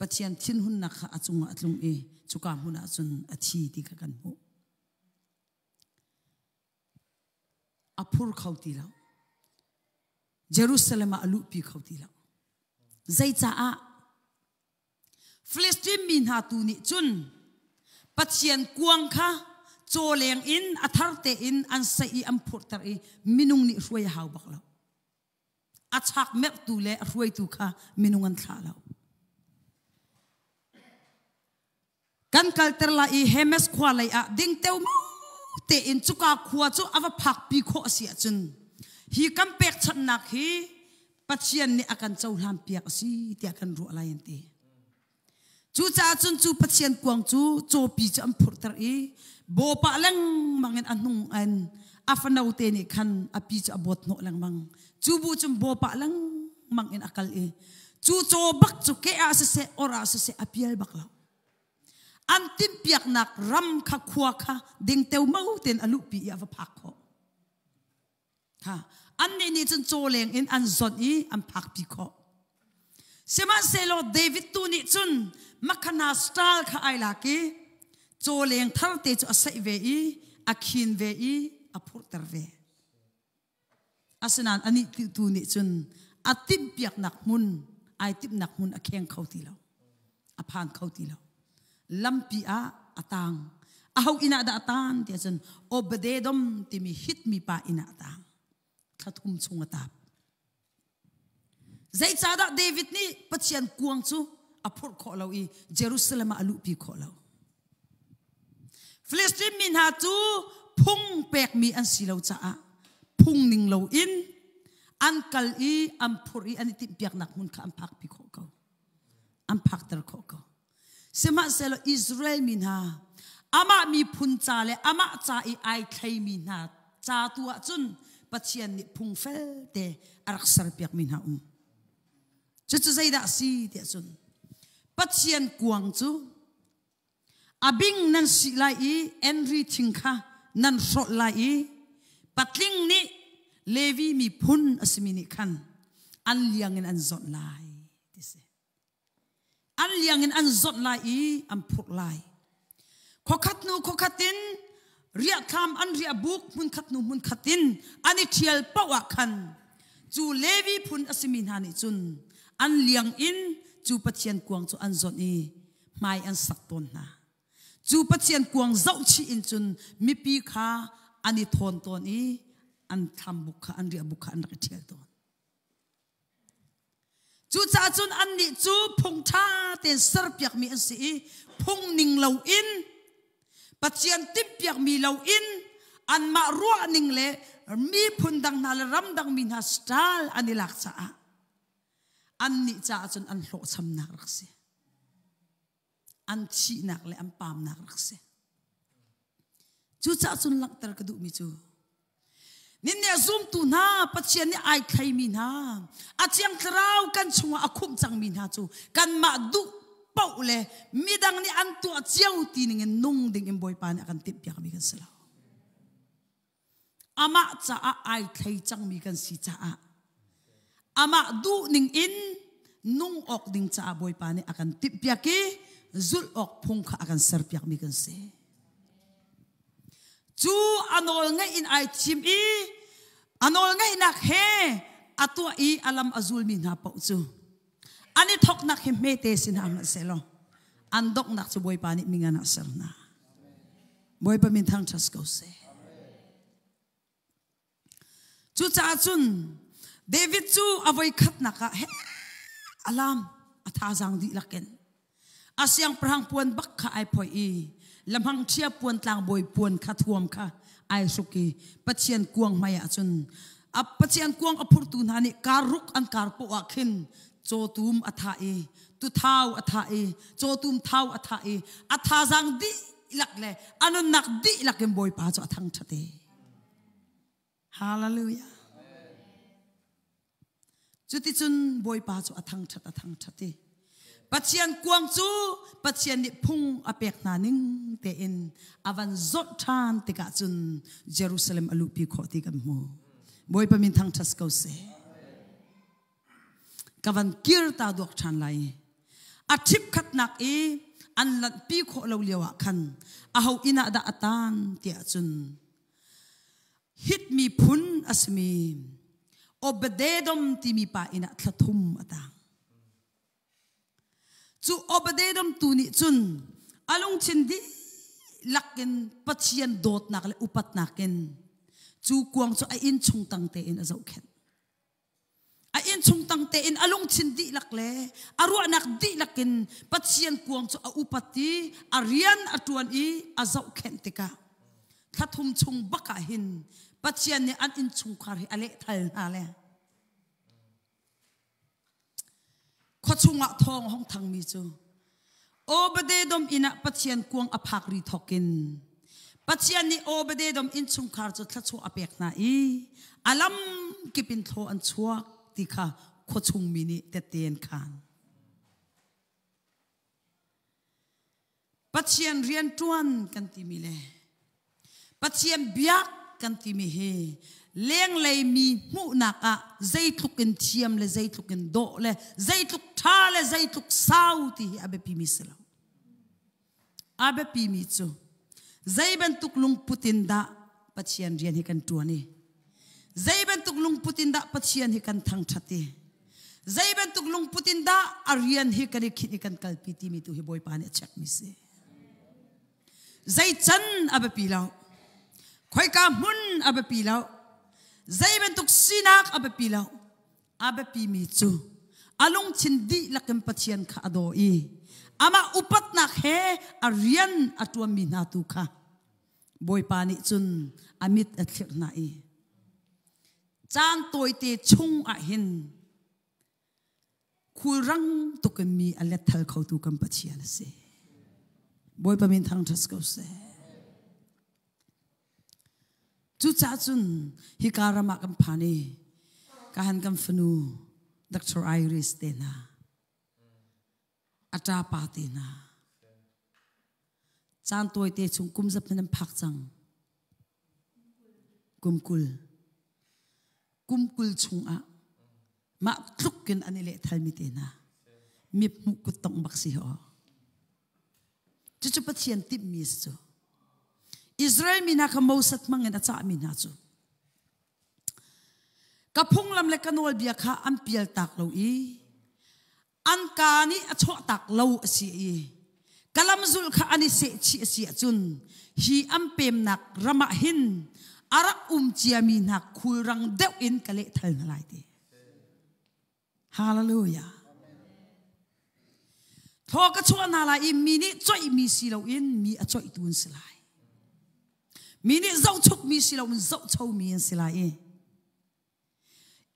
Pathian thinhunnak kha a cungah a tlung i cuka hmun ah cun a thi ti kha kan hmuh. A phur kho ti lo. Jerusalem ah a luhpi kho ti lo. Zeicaah? Filistin mi hna tu nih cun Pathian kuang kha cawleng in a thar tein an saih i an phurhter i minung nih hruai a hau bak lo. A chak merhtu le a hruaitu kha minung an thlah lo. Kan kalter lai i Hemes khua lei ah ding teumau tein cuka khua cu a va phakpi khawh a si ahcun hi kan pekchanhnak hi Pathian nih a kan cohlan piak a si tiah kan ruah lai an ti. Cucaah cun cu Pathian kuang cu cawpi cu an phurhter i bawpah lengmang in a hnung an a fano te nih khan a pi cu a bawt hnawh lengmang. Cu bu cun bawpah lengmang in a kal i cu caw bak cu ke ah siseh or ah siseh a pial bak lo. An timhpiaknak ram kha khua kha ding teumao tein a luhpi i a va phak khawh. Ha annih nih cun cawleng in an zonh i an phakpi khawh. Sihmanhsehlaw David tu nih cun makhana star kha ai lak i cawleng tharte cu a saih ve i a khin ve i a phurhter ve. Asinain anih tu nih cun a timhpiaknak hmun ai timhnak hmun a kheng kho ti lo. A phan kho ti lo. Lampi ah a tang. Aho inn ah dah a tan tiah cun Obededom timi hitmi pa inn ah a tang. Thla thum chung a tap. Zeicahdah David nih Pathian kuang cu a phurh khawh lo i Jerusalem ah a luhpi khawh lo? Filistin mi hna cu phung pekmi an si lo caah phung ning loin an kal i an phurh i an i timhpiaknak hmun kha an phakpi khawh ko. An phakter khawh ko. Sihmanhsehlaw Israel mi hna amah miphun ca le amah ca i ai thleimi hna ca tu ah cun Pathian nih phung felte a rak serpiakmi hna um. Cucu zeidah a si tiah cun Pathian kuang cu a bing nan sih lai i Enri thing kha nan hrawlh lai i patling nih Levi miphun a simi nih khan an liang in an zawnh lai ti si. An liang in an zawnh lai i an phurh lai. Khuakhat hnu khuakhat in riahthlam an riah buk hmunkhat hnu hmunkhat in an i ṭhial paoh ah khan cu Levi phun a simi hna nih cun an liang in cu Pathian kuang cu an zawnh i hmai an sak tawn hna. Cu Pathian kuang zohchih in cun mipi kha an i thawn tawn i an thlambuk kha an riahbuk kha an rak i ṭhial tawn. Cucaah cun annih cu phung ṭha tein serpiakmi an si i phung ning loin Pathian timhpiakmi loin anmah ruahning le miphun dang hna le ramdang mi hna style an i lak caah annih caah cun an hlawhchamnak rak si. An thihnak le an paamnak rak si. Cucaah cun langhter ka duhmi cu Ninnih a zumtu hna Pathian nih ai thleimi hna a Thiang Thlarau kan chungah a khumh cangmi hna cu kanmah duh paoh le midang nih an tuah cio ti ningin nung ding in Bawipa nih a kan timhpiakmi kan si lo. Amah caah ai thlei cangmi kan si caah amah duh ning in nung awk ding caah Bawipa nih a kan timhpiak i zulh awk phung kha a kan serpiakmi kan si. Cu a nawl ngeih in ai thim i a nawl ngeihnak he a tuah i a lam a zulmi hna paoh cu an i thawknak hi hmete si hna hmanhsehlaw an donghnak cu Bawipa nih mingan ah ser hna. Bawipa min thangṭhat ko seh. Cucaah cun David cu a voi khatnak ah he a lam a thazaang dihlak in a siangpahrang puan bak kha ai phoih i lamhang ṭhia puan tlangbawi puan kha thuam kha ai hruk i Pathian kuang hmai ah cun a Pathian kuang a phurtu hna nih kar ruk an kar poah ah khin. Cawtum a thah i tuthau a thah i cawtum thau a thah i a thazaang dihlak le a nunnak dihlak in Bawipa cu a thangṭhat i. Hallelujah. Cuticun Bawipa cu a thangṭhat a thangṭhat i Pathian kuang cu Pathian nih phung a pek hna ning tein a van zawnh ṭhan tikah cun Jerusalem a luhpi khawh ti kan hmu. Bawipa min thangṭhat ko seh. Ka van kir ta duak ṭhan lai. A ṭhipkhatnak i an lanhpi khawh lo lio ah khan aho inn ah dah a taan tiah cun Hit miphun a simi Obededom timi pa inn ah thla thum a tang. Cu Obededom tu nih cun a lungthin dihlak in Pathian dawtnak le upatnak in cu kuang cu a inn chung tang tein a zohkhenh. A innchung tang tein a lungthin dihlak le a ruahnak dihlak in Pathian kuang cu a upat i a rian a ṭuan i a zohkhenh tikah thla thum chung bak ah hin Pathian nih an innchungkhar hi a lehthal hna le khua chungah thawng hong thangmi cu Obadedom inn ah Pathian kuang a phak ri thawk in Pathian nih Obadedom innchungkhar cu thluachuah a pek hna i a lam kip in thlaw an chuak ti kha khuachung mi nih tette an khaan. Pathian rianṭuan kan timi le Pathian biak kan timi hi lenglei mi hmuhnak ah zeitluk in thiam le zeitluk in dawh le zeitluk ṭha le zeitluk sau ti hi a biapimi si lo. A biapimi cu zei bantuk lungput in dah Pathian rian hi kan ṭuan i zei bantuk lungput in dah Pathian hi kan thangṭhat i zei bantuk lungput in dah a rian hi kan i khinh i kan kalpi timi tu hi Bawipa nih a chekmi si. Zei can a biapi lo. Khoika hmun a biapi lo. Zei bantuk sinak a biapi lo. A biapimi cu a lungthin dihlak in Pathian kha a daw i amah upatnak he a rian a ṭuanmi hna tu kha Bawipa nih cun a mit a thlirh hna i caan tawite chung ah hin Khulrang tuk in mi a letthal khotu kan Pathian a si. Bawipa min thangṭhat ko seh. Cucaah cun hika ram ah kan phan i kahan kan fanu Dr. Iris te hna, a ṭapa te hna, caan tawite chung kum zap nan phak cang. Kum 20. Kum 20 chungah mah tluk in an i lehthalmi te hna mip hmuh kut tongh bak si ho. Cucu Pathian timhmi si cu. Israel mi hna kha Moses hmang in a cahmi hna cu ka phunglam le ka nawlbia kha an pial tak lo i an kaa nih a chuahtak lo a si i ka lamzul kha an i sehchih a si ahcun hi an pemnak ram ah hin a rak um ciami hna khulrang deuh in ka lehthal hna lai ti. Hallelujah. Thaw ka chuah hna lai i mi nih coihmi si loin mi a coihtu an si lai. Mi nih zohchukmi si loin zohchomi an si lai i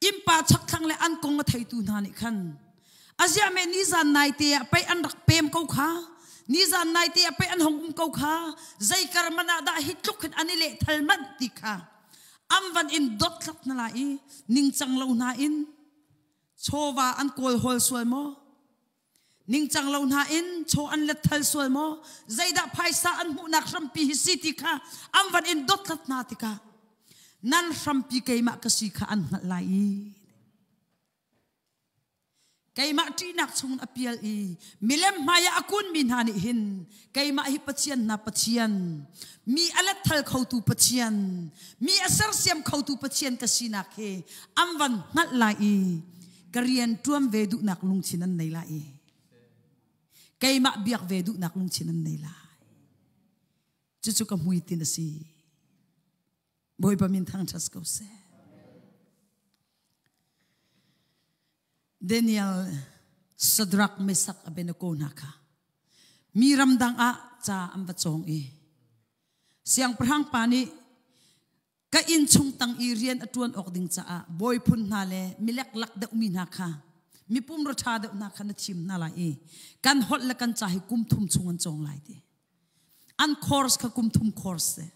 Innpa chakthlang le an kong a theitu hna nih khan aziah me nizan naite ah pei an rak pem ko kha nizan naite ah pei an hong um ko kha zei kar man ah dah hi tluk hin an i lehthal manh ti kha an van in dothlak hna lai i ningcang lo hna in chawva an kawl hawl sual maw Ningcang lo hna in chaw an letthal sual maw? Zeidah phaisa an hmuhnak hrampi hi si ti kha an van in dothlat hna tikah nan hrampi keimah ka si kha an hngalh lai i keimah ṭihnak chung a pial i milem hmaiah a kunmi hna nih hin keimah hi Pathian hna Pathian mi a letthal khotu Pathian mi a sersiam khotu Pathian ka sinak hi an van hngalh lai i ka rian ṭuan ve duhnak lungthin an nei lai i keimah biak ve duhnak lungthin an nei lai. Cucu ka hmuitin a si. Bawipa min thangṭhat ko seh. Daniel Shadrach Meshach Abednego hna kha mi ramdang ah ca an va cawng i siangpahrang pa nih Ka inn chung tang i rian a ṭuan awk ding caah bawi phun hna le mileklak deuhmi hna kha. Mipum ra ṭha deuh hna kha na thim hna lai i kan holh le kan ca hi kum thum chung an cawng lai ti. An course kha kum thum course si.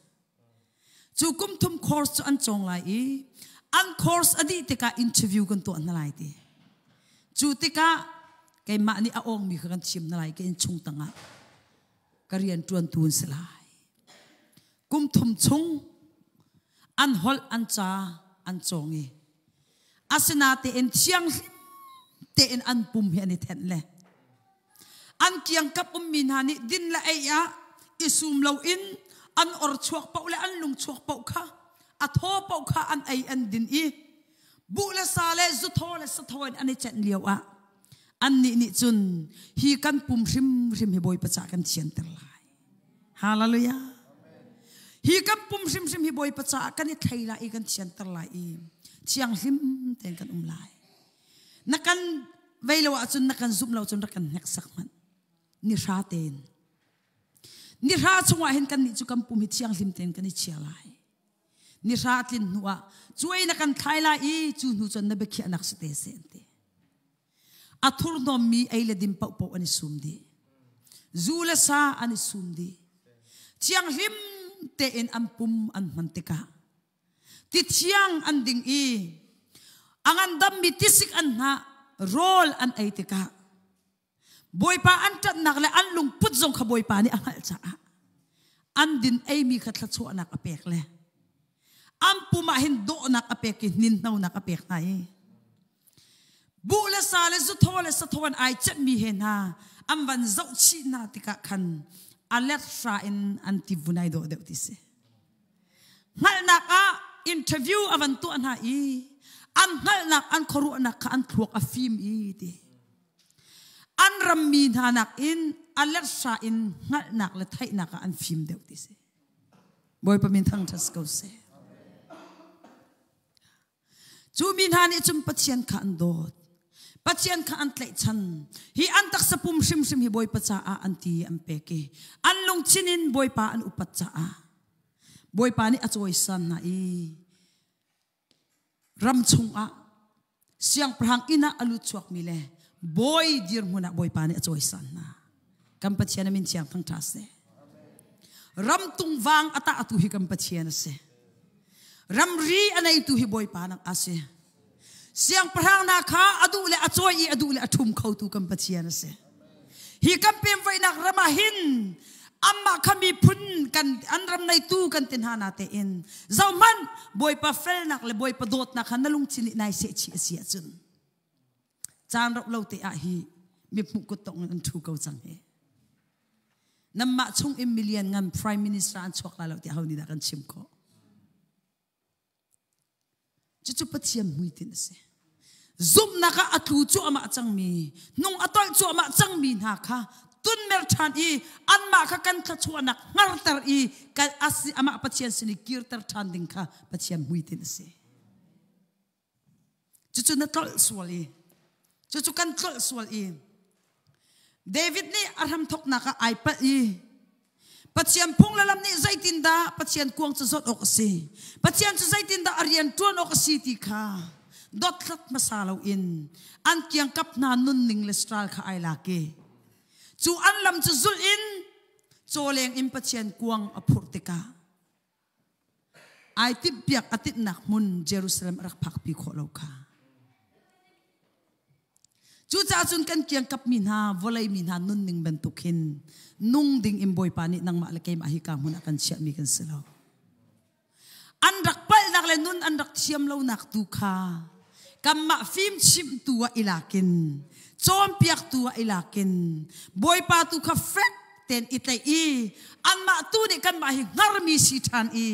Cu kum thum course cu an cawng lai i an course a dih tikah interview kan tuah hna lai ti. Cu tikah keimah nih a awngmi kha kan thim hna lai ka innchung tangah ka rian ṭuantu an si lai. Kum thum chung an holh an ca an cawng i asinatein thianghlim tein an pum hi an i thenh le an kiangkap ummi hna nih din le ei ah i sum loin an or chuak paoh le an lung chuak paoh kha a thaw paoh kha an ei an din i buh le sa le zuthaw le sathaw in an i cenh lio ah annih nih cun hi kan pum hrimhrim hi Bawipa ca kan thianter lai. Hallelujah. Hi kan pum hrimhrim hi Bawipa caah kan i thlei lai i kan thianter lai i thianghlim tein kan um lai. Na kan vei lo ahcun na kan zumh lo cun rak kan hneksak hmanh. Ni hra tein. Ni hra chungah hin kan nih cu kan pum hi thianghlim tein kan i chia lai. Ni hra tlin hnu ah cuai na kan thlai lai i cu hnu cun na biakhiahnak si te seh an ti. A thurhnawmmi ei le din paohpaoh an i sum dih. Zu le sa an i sum dih. Thianghlim tein an pum an hman tikah ti thiang an ding i a ngandammi tisik an hnah rawl an ei tikah Bawipa an ṭanhnak le an lungput zong kha Bawipa nih a hngalh caah an din eimi kha thluachuahnak a pek le an pum ah hin dawhnak a pek i hninhnonak a pek hna i buh le sa le zuthaw le sathaw an ai cenhmi he hna an van zoh chih hna tikah khan a let hra in an ti vun ai dawh deuh ti si. Hngalhnak ah interview a van tuah hna i an hngalhnak an khuaruahnak kha an thluak a fim i ti. An rammi hna nakin a letsa in hngalhnak le theihnak ah an fim deuh ti si. Bawipa min thangṭhat ko seh. Cu mi hna nih cun Pathian kha an dawt. Pathian kha an tlaihchan. Hi an taksa pum hrimhrim hi Bawipa caah an ti an pek i an lungthin in Bawipa an upat caah Bawipa nih a cawisan hna i ram chungah siangpahrang inn ah a lut chuakmi le bawi dirhmun ah Bawipa nih a cawisan hna. Kan Pathian a min thiang thangṭha seh. Ram tungvang a tah tu hi kan Pathian a si. Ramri a neitu hi Bawipa nak a si. Siangpahrang hna kha a duh le a cawi i a duh le a ṭhum khotu kan Pathian a si. Hi kan pemvoihnak ram ah hin amah kha miphun kan an ram neitu kan ti hna na tein zohmanh Bawipa felnak le Bawipa dawtnak kha na lungthin nih nai seh chih a si ahcun caan rauh lo te ah hi mihmuh kuttong in an ṭhu ko cang hi. Nanmah chung in million ngan prime minister an chuak lai lo tiah ho nih dah kan chim khawh? Cucu Pathian hmuitinh a si. Zumhnak ah a tlu cuahmah cangmi, hnung a tolh cuahmah cangmi hna kha tunmer ṭhan i anmah kha kan thluachuahnak hngarter i kan amah Pathian sin i kirter ṭhan ding kha Pathian hmuitinh a si. Cucu na tlolh sual i cucu kan tlolh sual i David nih a hramthawknak ah ai palh i Pathian phung le lam nih zeitindah Pathian kuang cu zawt awk a si Pathian cu zeitindah a rian ṭuan awk a si ti kha dothlat hmasa loin an kiangkap hna nunning le style kha ai lak i cu an lam cu zulh in cawleng in Pathian kuang a phurh tikah ai timhpiak a tinhnak hmun Jerusalem a rak phakpi khawh lo kha. Cucaah cun kan kiangkap mi hna vawlei mi hna nunning bantuk hin nung ding in Bawipa nih nangmah le keimah hi ka hmun ah kan chiahmi kan si lo. An rak palhnak le nun an rak thiam lonak tu kha kanmah fimchimhtu ah i lakin cawnpiaktu ah i lakin Bawipa tu kha fek tein i tlaih i anmah tu nih kanmah hi hngarmi si ṭhan i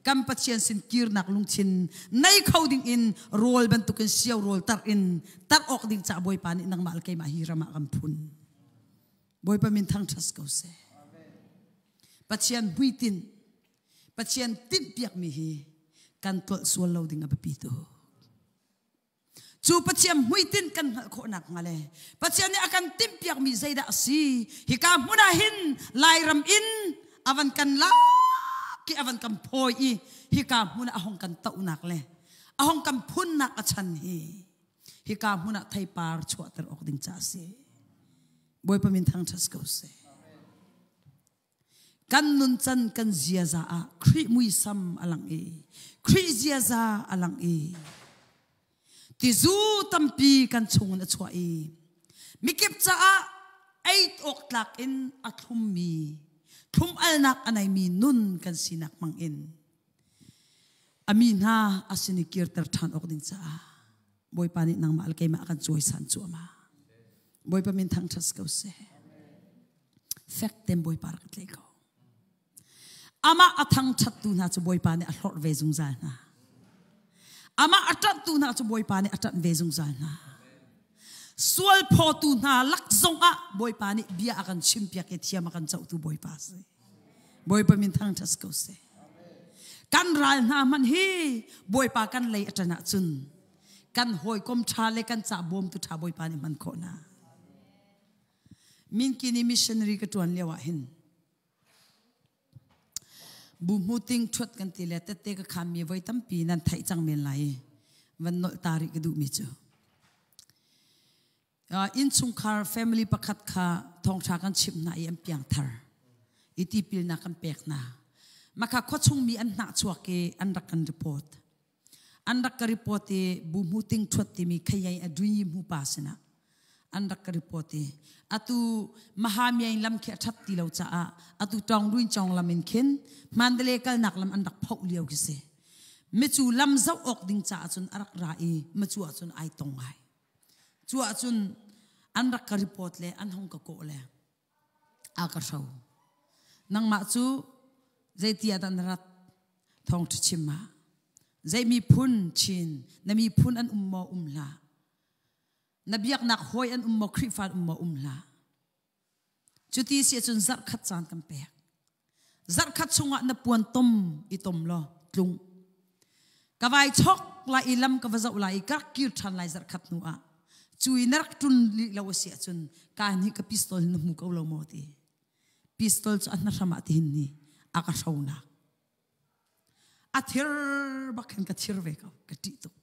kan Pathian sin kirnak lungthin nei kho ding in rawl bantukin sio rawl tar in tar awk ding ca Bawipa nih nangmah le keimah hi ram ah kan phun. Bawipa min thangṭhat ko seh. Pathian hmuitinh Pathian tinhpiakmi hi kan tlolh sual lo ding a biapi tuk. Cu Pathian hmuitinh kan hngalh khawh nakhnga le Pathian nih a kan timhpiakmi zeidah a si hika hmun ah hin Lairam in a van kan lak i a van kan phawi i hika hmun ah a hong kan tohnak le a hong kan phunnak a chan hi. Hika hmun ah theipar chuahter awk ding ca a si. Bawipa min thangṭhat ko seh. Kan nuncan kan ziaza ah Khrih muisam a lang i Khrih ziaza a lang i tizu tampi kan chungin a chuah i mikip caah ei awk tlak in a thlummi thlum alnak a neimi nun kan sinak hmang in a mi hna a sin i kirter ṭhan awk ding caah Bawipa nih nangmah le keimah a kan cawisan cuahmah. Bawipa min thangṭhat ko seh. Fek ten Bawipa rak tlai ko. Amah a thangṭhattu hna cu Bawipa nih a hlorh ve zungzal hna. Amah a ṭanhtu hna cu Bawipa nih a ṭanh ve zungzal hna. Sual phawtu hna lak zongah Bawipa nih bia a kan chimpiak i thiam a kan cohtu Bawipa a si. Bawipa min thangṭhat ko seh. Kan ral hna hmanh hi Bawipa kan lei a ṭan ahcun kan hawikom ṭha le kan ca bawmtu ṭha Bawipa nih hman khawh hna. Minkini missionary ka ṭuan lio ah hin bu hmuting ṭhuat kan ti le tette ka khammi voi tampi nan theih cang men lai i van nolh ta rih ka duhmi cu innchungkhar family pakhat kha thawngṭha kan chimh hna i an piangthar i tipilnak kan pek hna. Makha khuachung mi an hnah chuak i an rak kan report. An rak ka report i bu hmu ting ṭhuat timi khayai a dui hmu pa sinah an rak ka report i atu Mahamiain lam khi a ṭhat ti lo caah atu tawng ruin chong lam in khin Mandalay kalnak lam an rak phoh lio khi si. Micu lam zoh awk ding caah cun a rak ra i macu ahcun ai tong ngai. Cu ahcun an rak ka report le an hung ka kawh le a ka hro. Nangmah cu zeiti ah dah na rat? Thawngṭha chim ah. Zei miphun Chin na miphun an um maw um hlah. Na biaknak hawi an um maw Khrihfa an um maw um hlah. Cuti si ahcun zarhkhat caan kan pek. Zarhkhat chungah na puan tom i tom law tlung. Ka vai chok lai i lam ka va zoh lai i ka rak kir ṭhan lai zarhkhat hnu ah. Cu i na rak ṭun rih lo a si ahcun ka nih ka pistol na hmu ko lo maw ti. Pistol cu a hnahram ah tihin ni a ka hronak. A thir bak khin ka thir ve ko ka ṭih tuk.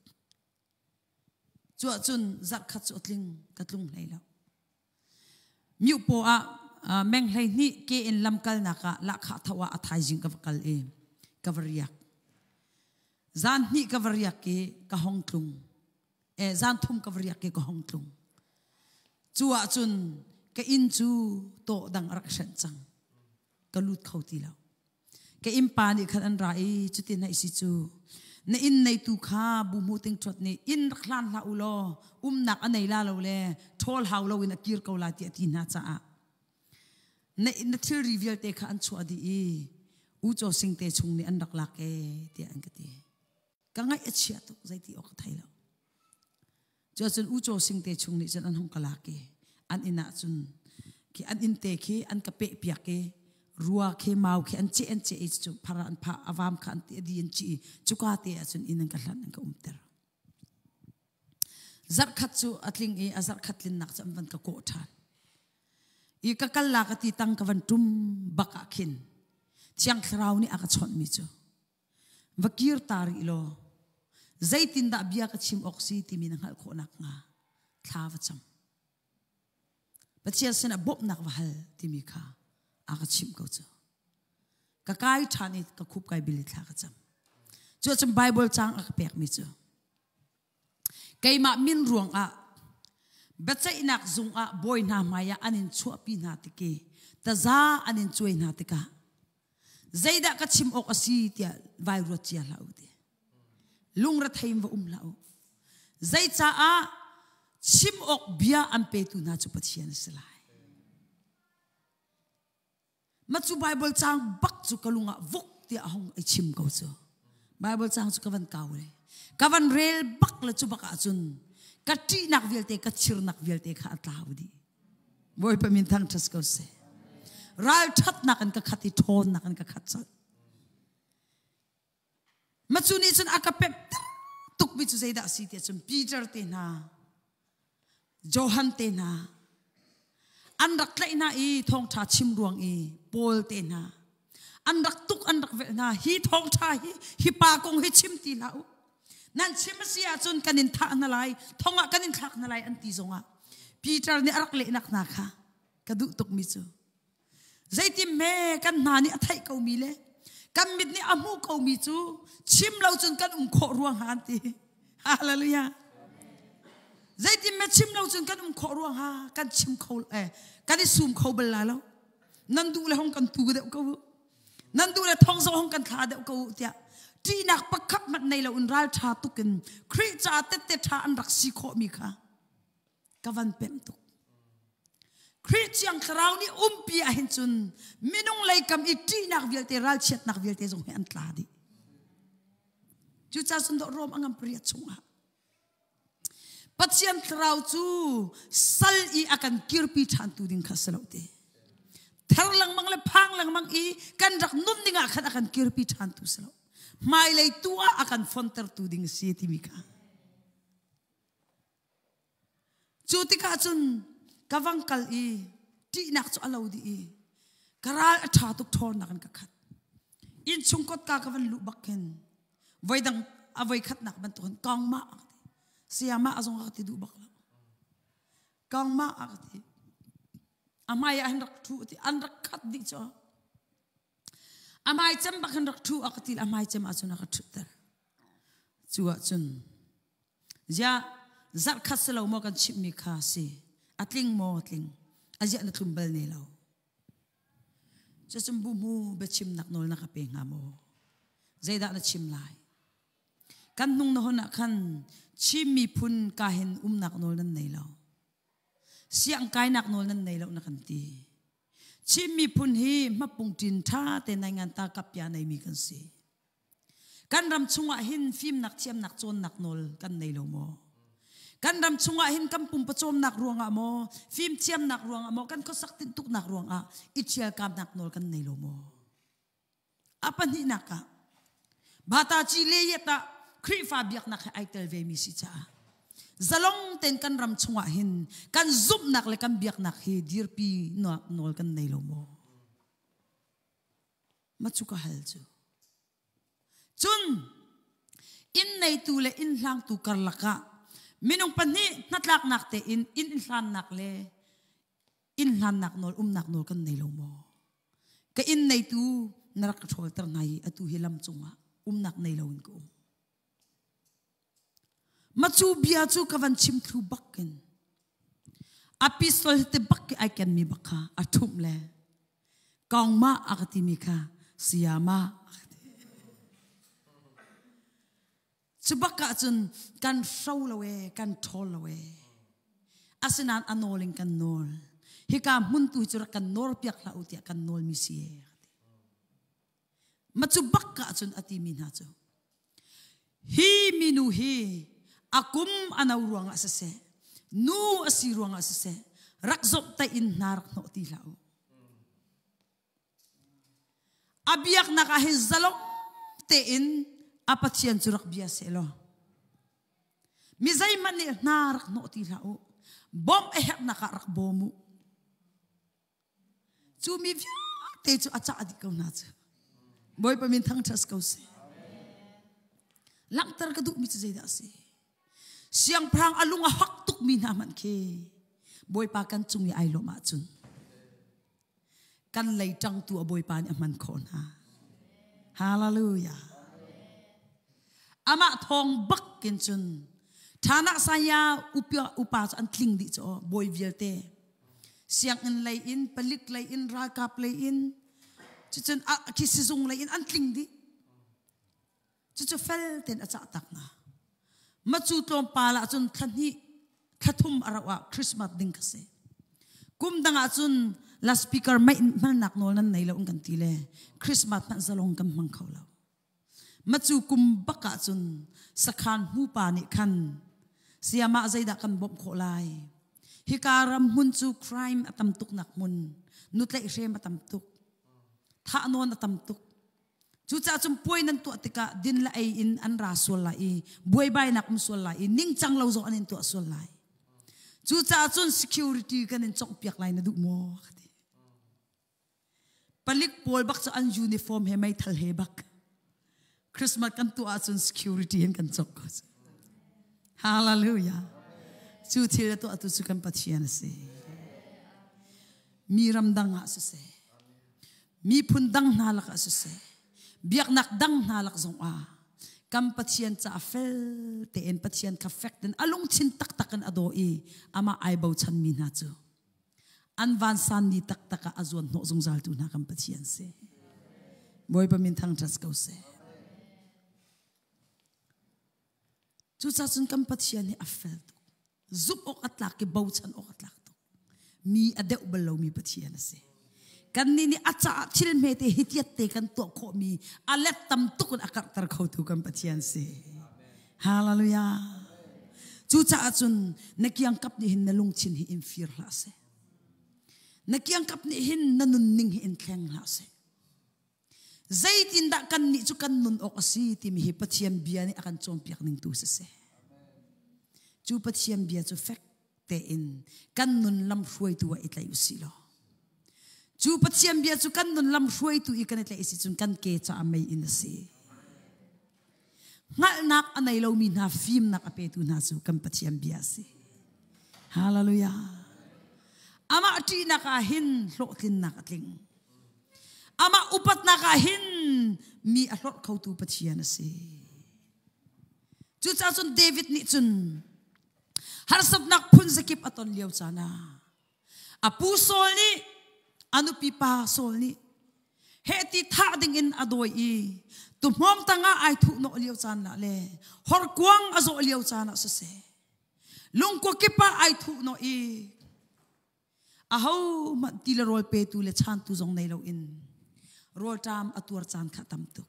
Cu ahcun zarhkhat cu a tling ka tlung hlei lo. Miopaw ah meng 12 ke in lamkalnak ah lahkhah tho ah a thaizing ka va kal i ka va riak. Zan hnih ka va riak i ka hong tlung. Eh, zan thum ka va riak i ka hong tlung. Cu ahcun ka inn cu tawh dang a rak hrenh cang. Ka lut kho ti lo. Ka innpa nih khan an ra i cutin hei si cu na inn neitu kha bu hmu ting ṭhuat nih inn rak hlan hlah u law umnak a nei la lo le ṭhawl hau loin a kir ko lai tiah a ti hna caah na, na thilri vialte kha an chuah dih i ucaw sing te chung nih an rak lak ee tiah an ka ti. Ka ngaih a chia tuk zeiti awk ka thei lo. Cuacun U Caw Sing te chung nih cun an hung ka lak i an inn ah cun khi an inn te khi an ka peh piak i rua khi mau khi an ceh an ceh i cu phar an phah a vam kha an ti a di an ci i cuka te ah cun inn an ka hlanh an ka umter. Zarhkhat cu a tling i a zarhkhat tlinnak cu an van ka kawh ṭhan. I ka kal la ka ti tang ka van ṭum bak ah khin Thiang Thlarau nih a ka chawnhmi cu Va kir ta rih law zeitindah bia ka chim awk si timi na hngalh khawh nakhnga thla va cam. Pathian sinah bawmhnak va hal timi kha a ka chimh ko cu. Ka kai ṭhan i ka khup kai bil i thla ka cam. Cu ahcun Bible caang a ka pekmi cu keimah min ruangah biaceihnak zung ah bawi hna hmaiah an in chuahpi hna tik i taza an in cuai hna tikah Zeidah ka chim awk a si tiah vai ruat cia hlah u ti. Lungrethei in va um hlah u. Zeicaah chim awk bia an petu hna cu Pathian a si lai. Ma cu Bible caang bak cu ka lung ah vuk tiah a hung i chim ko cu. Bible caang cu ka van kau le ka van rel bak le cu bak ahcun ka ṭihnak vialte ka chirnak vialte kha a tlau dih. Bawipa min thangṭhat ko seh. Ralṭhatnak in ka khat i ṭhawnnak in ka khat colh. Macu nih cun a ka pemh tukmi cu zeidah a si tiah cun Peter te hna, Johan te hna, an rak tlaih hna i thawngṭha chim ruang i Paul te hna, an rak tuk an rak velh hna hi thawngṭha hi hi pa kong hi chim ti hlah u. Nan chim a si ahcun kan in thah hna lai, thong ah kan in thlak hna lai an ti zongah Peter nih a rak lehnak hna kha ka duh tukmi cu zeitin hme kan hna nih a theih komi le kan mit nih a hmuh komi cu chim lo cun kan um khawh ruang ha an ti. Hallelujah. Zeitin me chim lo cun kan um khawh ruang ha kan chim kho eh kan i sum kho bal la lo. Nan duh le hong kan tu deuh ko nan duh le thong zong hong kan thla deuh ko tiah ṭihnak pakhat hmanh nei lo in ral ṭha tuk in Khrih ca tette ṭha an rak si khawh mi kha ka van pemh tuk. Khrih Thiang Thlarau nih umpi ah hin cun minung lei kam i ṭihnak vialte ralchiatnak vialte zong hi an tla dih. Cucaah cun Rom a ngam pariat chungah Pathian thlarau cu sal i a kan kirpi ṭhantu ding kha si lo te. Ther lengmang le phang lengmang i kan rak nun ding ah khan a kan kirpi ṭhantu si lo. Hmailei tu ah a kan fontertu ding si timi kha. Cu tikah cun ka vang kal i ṭihnak cu a lo dih i ka ral a ṭha tuk ṭhawnnak in ka khat. Innchung kotka ka van luh bak khin voidang a voi khatnak bantukin kangmah a ka ti. Sayamah a zong a ka ti duh bak lo. Kangmah a ka ti. A hmai ah hin rak ṭhu ti an rak khat dih cu. A hmai cem bak hin rak ṭhu a ka ti a hmai cem ahcun a ka ṭhutter. Cu ahcun Ziah zarhkhat si lo maw kan chimhmi kha si? A tling maw tling? A ziah na tlum bal ne lo. Cucun bu mu biachimnak nawl na ka pe hnga maw? Zeidah na chim lai? Kan hnung na hon ah khan Chin miphun ka hin umnak nawl nan nei lo. Siang kainak nawl nan nei lo na kan ti. Chin miphun hi hmapung ṭin ṭha te nai ngan ta kapya neimi kan si. Kan ram chungah hin fimnak thiamnak cawnnak nawl kan nei lo maw? Kan ram chungah hin kan pumpawcawmnak ruangah maw, fimthiamnak ruangah maw, kan khuasak tintuknak ruangah i ṭhialkamnak nawl kan nei lo maw? A pahnihnak ah, Bata ci le yet ah Khrihfa biaknak he ai tel ve mi si caah zalong tein kan ram chungah hin kan zumhnak le kan biaknak hi dirpi nawl kan nei lo maw? Ma cu ka hal cu. Cun inn neitu le inn hlangtu karlak ah minung pahnih hnatlaknak tein inn hlannak le inn hlannak nawl umnak nawl kan nei lo maw? Ka inn neitu na rak ka ṭhawlter hna i atu hi lam cungah umnak nei loin ka um. Ma cu bia cu ka van chim thlu bak in a pistol te bak ki ai ken mi bak kha a ṭhumh le kongma a ka timi kha sayama a ka ti. Cu bak ah cun kan hro lo e, kan ṭhawl lo e. Asinain a nawl in kan nawl. Hika hmun tu hi cu rak kan nawl piak hlah u tiah kan nawl mi si e. Ma cu bak ah cun a timi hna cu hi minu hi a kum a no ruangah siseh nu a si ruangah siseh rak zomhtaih in hna rak hnawh ti hlah u. A biaknak ah hin zalong tein a Pathian cu rak bia seh law mi zeihmanh nih hna rak hnawh ti hlah u. Bawmh a herhnak ah rak bawm u. Cu mi vialte cu a cah dih ko hna cu. Bawipa min thangṭhat ko seh. Langhter ka duhmi cu zeidah a si? Siangpahrang a lung a hak tukmi hna hmanh khi Bawipa kan cung i ai lawmh ahcun kan lei ṭangtu a Bawipa nih a hman khawh hna. Hallelujah. Amah thawng bak in cun ṭhanak saya upa cu an tling dih cu bawi vialte sianginn lei in palik lei in ralkap lei in cucun khi sizung lei in an tling dih cucu fel tein a cah tak hna macu tlawmpal ah cun thla hnih thla thum a rauh ah Christmas ding ka si kum dang ah cun la speaker mei hmannak nawl nan nei lo kan ti le Christmas hmanh zalong kan hmang kho lo Macu kum bak ah cun sakhan hmupa nih khan sayamah zeidah kan bawmh khawh lai? Hika ram hmun cu crime a tam tuk nak hmun, nutlaihhrem a tam tuk, thahnawn a tam tuk. Cucaah cun puai nan tuah tikah din le ei in an ra sual lai i buaibainak um sual lai i ningcang lo zong an in tuah sual lai. Cucaah cun security kan in conghpiak lai na duh maw? Ka ti. Palik pawl bak cu an uniform he meithal he bak. Christmas kan tuah ahcun security in kan cawk ko. Hallelujah. Cu thil a tuahtu cu kan Pathian a si. Mi ram dang ah siseh, miphun dang hna lakah siseh, biaknak dang hna lak zong ah kan Pathian caah fel tein Pathian kha fek tein a lungthin taktak in a daw i amah ai bochan mi hna cu an vansan ni taktak ah a zuan hnawh zungzaltu hna kan Pathian si. Bawipa min thangṭhat ko seh. Cucaah cun kan Pathian hi a fel tuk. Zumh awk a tlak i bochan awk a tlak tuk. Mi a deuh bal lomi Pathian a si. Kannih nih a caah thil hmete hi tiatte kan tuah khawhmi a let tam tuk in a karhter khotu kan Pathian si. Hallelujah. Cucaah cun na kiangkap nih hin na lungthin hi in fir hlah seh. Na kiangkap nih hin na nunning hi in thleng hlah seh. Zeitindah kannih cu kan nun awk a si timi hi Pathian bia nih a kan cawnpiak ning tu siseh. Cu Pathian bia cu fek tein kan nun lam hruaitu ah i tlaih usih law. Cu Pathian bia cu kan nun lam hruaitu i kan i tlaih si cun kan ke caah mei in a si. Hngalhnak a nei lomi hna fimnak a petu hna cu kan Pathian bia a si. Hallelujah. Amah ṭihnak ah hin hlawhtlinnak a tling. Amah upatnak ah hin mi a hlorh khotu Pathian a si. Cucaah cun David nih cun harsatnak phun zakip a ton lio caan ah a pu Saul nih a nupi pa Saul nih heh ti thah ding in a dawi i tuhmawng tangah ai thuh nawh lio caan lah le horkuang a zawh lio caan ah siseh lungkua kip ah ai thuh nawh i Ahohmanh ti le rawl petu le chantu zong nei loin rawlṭam a tuar caan kha tam tuk.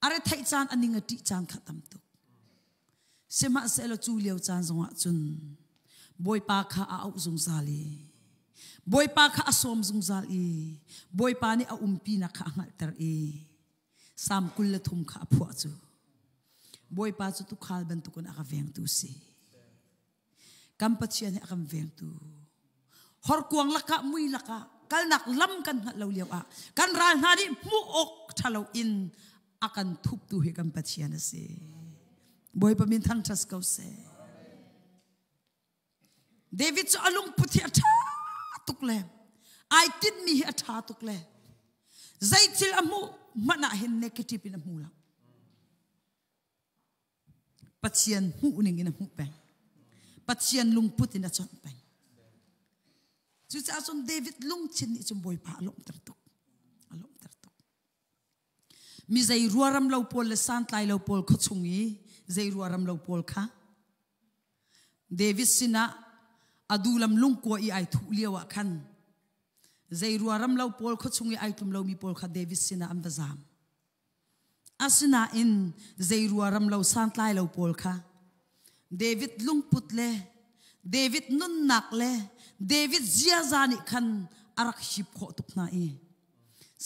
A retheih caan a ning a ṭih caan kha tam tuk. Sihmanhsehlaw cu lio caan zongah cun Bawipa kha a auh zungzal i Bawipa kha a sawm zungzal i Bawipa nih a umpinak kha a hngalhter i Salm 23 kha a phuah cu Bawipa cu tuukhal bantukin a ka vengtu si. Kan Pathian hi a kan vengtu. Horkuang lakah mui lakah kalnak lam kan hngalh lo lio ah kan ral hna nih hmuh awk ṭha lo in a kan thuptu hi kan Pathian a si. Bawipa min thangṭhat ko seh. David cu a lungput hi a ṭha tuk le ai tinhmi hi a ṭha tuk le zei thil a hmuh hmanh ah hin negative in a hmu lo. Pathian hmuh ning in a hmuh peng. Pathian lungput in a chawnh peng. Cucaah cun David lungthin nih cun Bawipa a lawmhter tuk. A lawmhter tuk. Mi zei ruaram lo pawl le santlai lo pawl khuachung i zei ruaram lo pawl kha David sinah a dulam lungkua i ai thuh lio ah khan zei ruaram lo pawl khuachung i ai tlum lomi pawl kha David sinah an va zaam. Asinain zei ruaram lo santlai lo pawl kha David lungput le David nunnak le David ziaza nih khan a rak hip khawh tuk hna i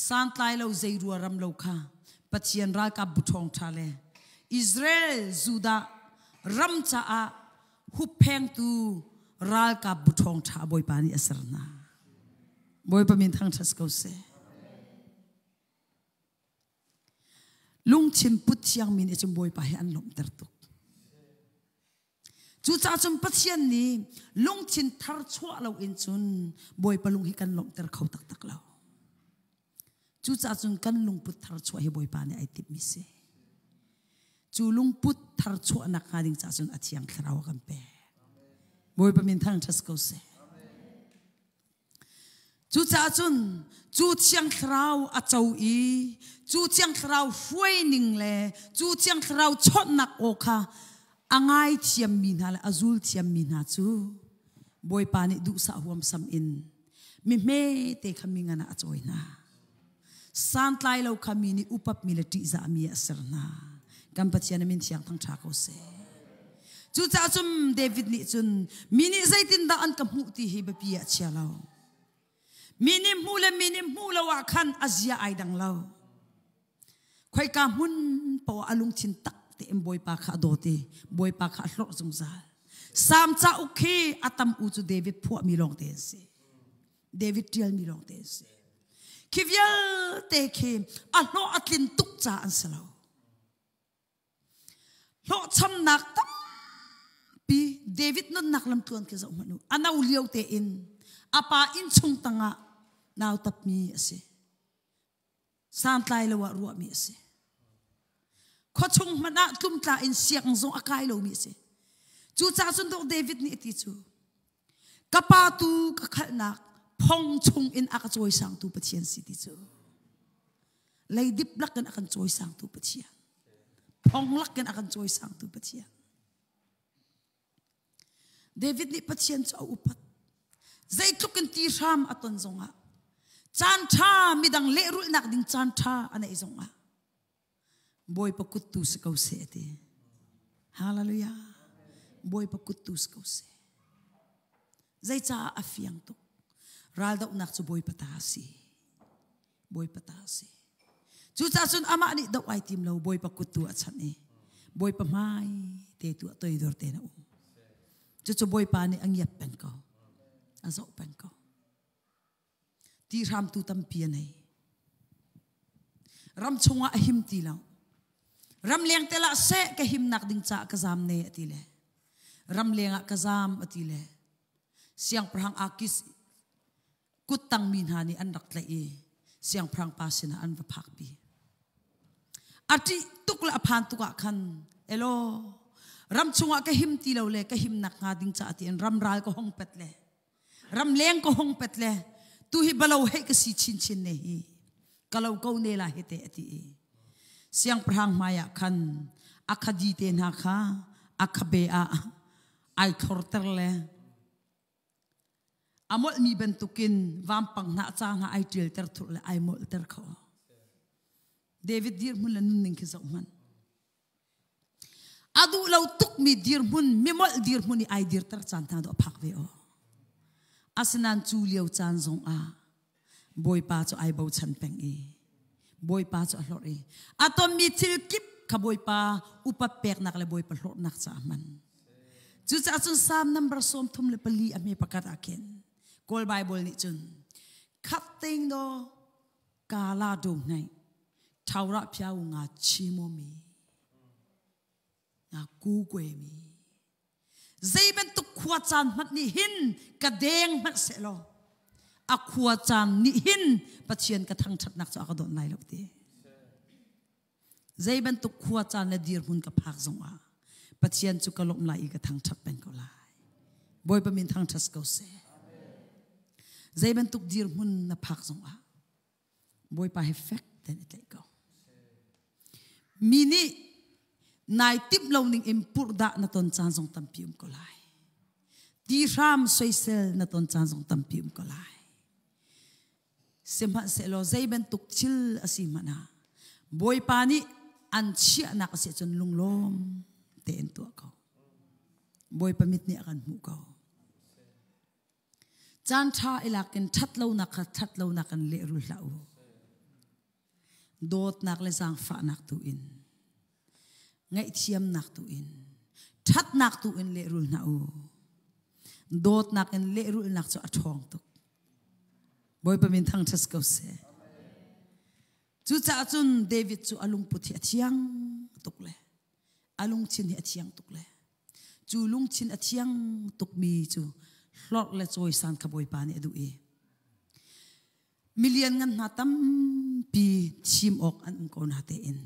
santlai lo zei ruaram lo kha Pathian ralkap bu ṭhawngṭha le Israel Judah ram caah hupphengtu ralkap bu ṭhawngṭha Bawipa nih a ser hna. Bawipa min thangṭhat ko seh. Lungthin put thiangmi nih cun Bawipa hi an lawmhter tuk. Cucaah cun Pathian nih lungthin thar chuah loin cun Bawipa lung hi kan lawmhter kho taktak lo. Cucaah cun kan lungput thar chuah hi Bawipa nih ai timhmi si. Cu lungput thar chuahnak hnga ding caah cun a thiang thlarau a kan pek. Bawipa min thangṭhat ko seh. Cucaah cun cu Thiang Thlarau a co i cu Thiang Thlarau hruaining le cu Thiang Thlarau chawnhnak aw kha a ngaithiammi hna le a zul thiammi hna cu Bawipa nih duhsah huamsam in mi hmete kha mi ngan ah a cawi hna. Santlai lo kha mi nih upatmi le ṭihzahmi ah a ser hna. Kan Pathian a min thiang thangṭha ko seh. Cucaah cun David nih cun mi nih zeitindah an ka hmuh ti hi biapi ah chia lo. Mi nih hmuh le mi nih hmuh lo ah khan a zia ai dang lo. Khoika hmun poah a lungthin tak tein Bawipa kha a dawt i Bawipa kha a hlorh zungzal. Salm cauk khi a tam u cu David phuahmi lawng te an si. David ṭialmi lawng te an si. Khi vialte khi a hlawh a tlin tuk ca an si lo. Hlawhchamnak tampi David nunnak lamtluan khi zoh hmanh u. A no lio tein a pa innchung tangah nautapmi a si. Santlai lo ah ruahmi a si. Khuachung hmanh ah tlumtla in sianginn zong a kai lomi a si. Cucaah cun dawh David nih a ti cu, ka pa tu ka khalhnak phong chung in a ka cawisangtu Pathian si ti cu. Leidip lakin a kan cawisangtu Pathian. Phong lakin a kan cawisangtu Pathian. David nih Pathian cu a upat. Zeitluk in ti hram a ton zongah caan ṭha midang lehrulhnak ding caan ṭha a neih zongah Bawipa kut tu si ko seh a ti. Hallelujah. Bawipa kut tu si ko seh. Zeicah a fiang tuk. Raldohnak cu Bawipa ta a si. Bawipa ta a si. Cucaah cun amah nih doh ai tim lo Bawipa kut tu a chanh i Bawipa hmai te tu a toidor tein a um. Cucu Bawipa nih a ngiat peng ko. A zoh peng ko. Ti hramtu tampi a nei. Ram chungah a him ti lo. Ramleng tel ah seh ka himnak ding caah ka zam ne a ti le. Ramleng ah ka zam a ti le. Siangpahrang Akis kuttang mi hna nih an rak tlaih i siangpahrang pa sinah an va phakpi. A ṭih tuk le a phan tuk ah khan elaw ram chungah ka him ti lo le ka himnak hnga ding caah tiin ram ral ka hong pet le ramleng ka hong pet le tu hi balo hei ka si chinchin ne hi ka lo ko ne la hi te a ti i siangpahrang hmai ah khan a khadi te hna kha a khabe ah ai thlorter le A molhmi bantukin vampang hna ca hna ai ṭialter thurh le ai molhter kho. David dirhmun le nunning khi zoh hmanh. A duh lo tukmi dirhmun, mimolh dirhmun i ai dirter caan hna dawh a phak ve aw. Asinain cu lio caan zongah Bawipa cu ai bochan peng i Bawipa cu a hlorh i a tonmi thil kip kha Bawipa upat peknak le Bawipa hlorhnak caah a hman. Cucaah cun Psalm number 34 a hme pakhat ah khin Kawl Bible nih cun khat ting do kala do ngai thaura phiau nga chimo mi nga ku kwe mi Zei bantuk khua caan hmanh nih hin ka deng hmanh sehlaw a khua caan nih hin Pathian ka thangṭhatnak cu a ka dawt lai lo ti. Zei bantuk khua caan le dirhmun ka phak zongah Pathian cu ka lawmh lai i ka thangṭhat peng ko lai. Bawipa min thangṭhat ko seh. Zei bantuk dirhmun na phak zongah Bawipa he fek tein i tlaih ko. Mi nih nai timh lo ning in purhdah na ton caan zong tampi um ko lai. Ti hram soisel na ton caan zong tampi um ko lai. Sihmanhsehlaw zei bantuk thil a si hmanh ah Bawipa nih an chiahnak a si ahcun lunglawm tein tuah ko. Bawipa mit nih a kan hmuh ko. Caan ṭha i lak in ṭhatlonak kha ṭhatlonak in lehrul hlah u. Dawtnak le zaangfahnak tu in, ngaihthiamnak tu in, ṭhatnak tu in lehrul hna u. Dawtnak in lehrulnak cu a ṭhawng tuk. Bawipa min thangṭhat ko seh. Cucaah cun David cu a lungput hi a thiang tuk le a lungthin hi a thiang tuk le Cu lungthin a thiang tukmi cu hlorh le cawisan kha Bawipa nih a duh i milian ngan hna tampi thim awk an um ko na tein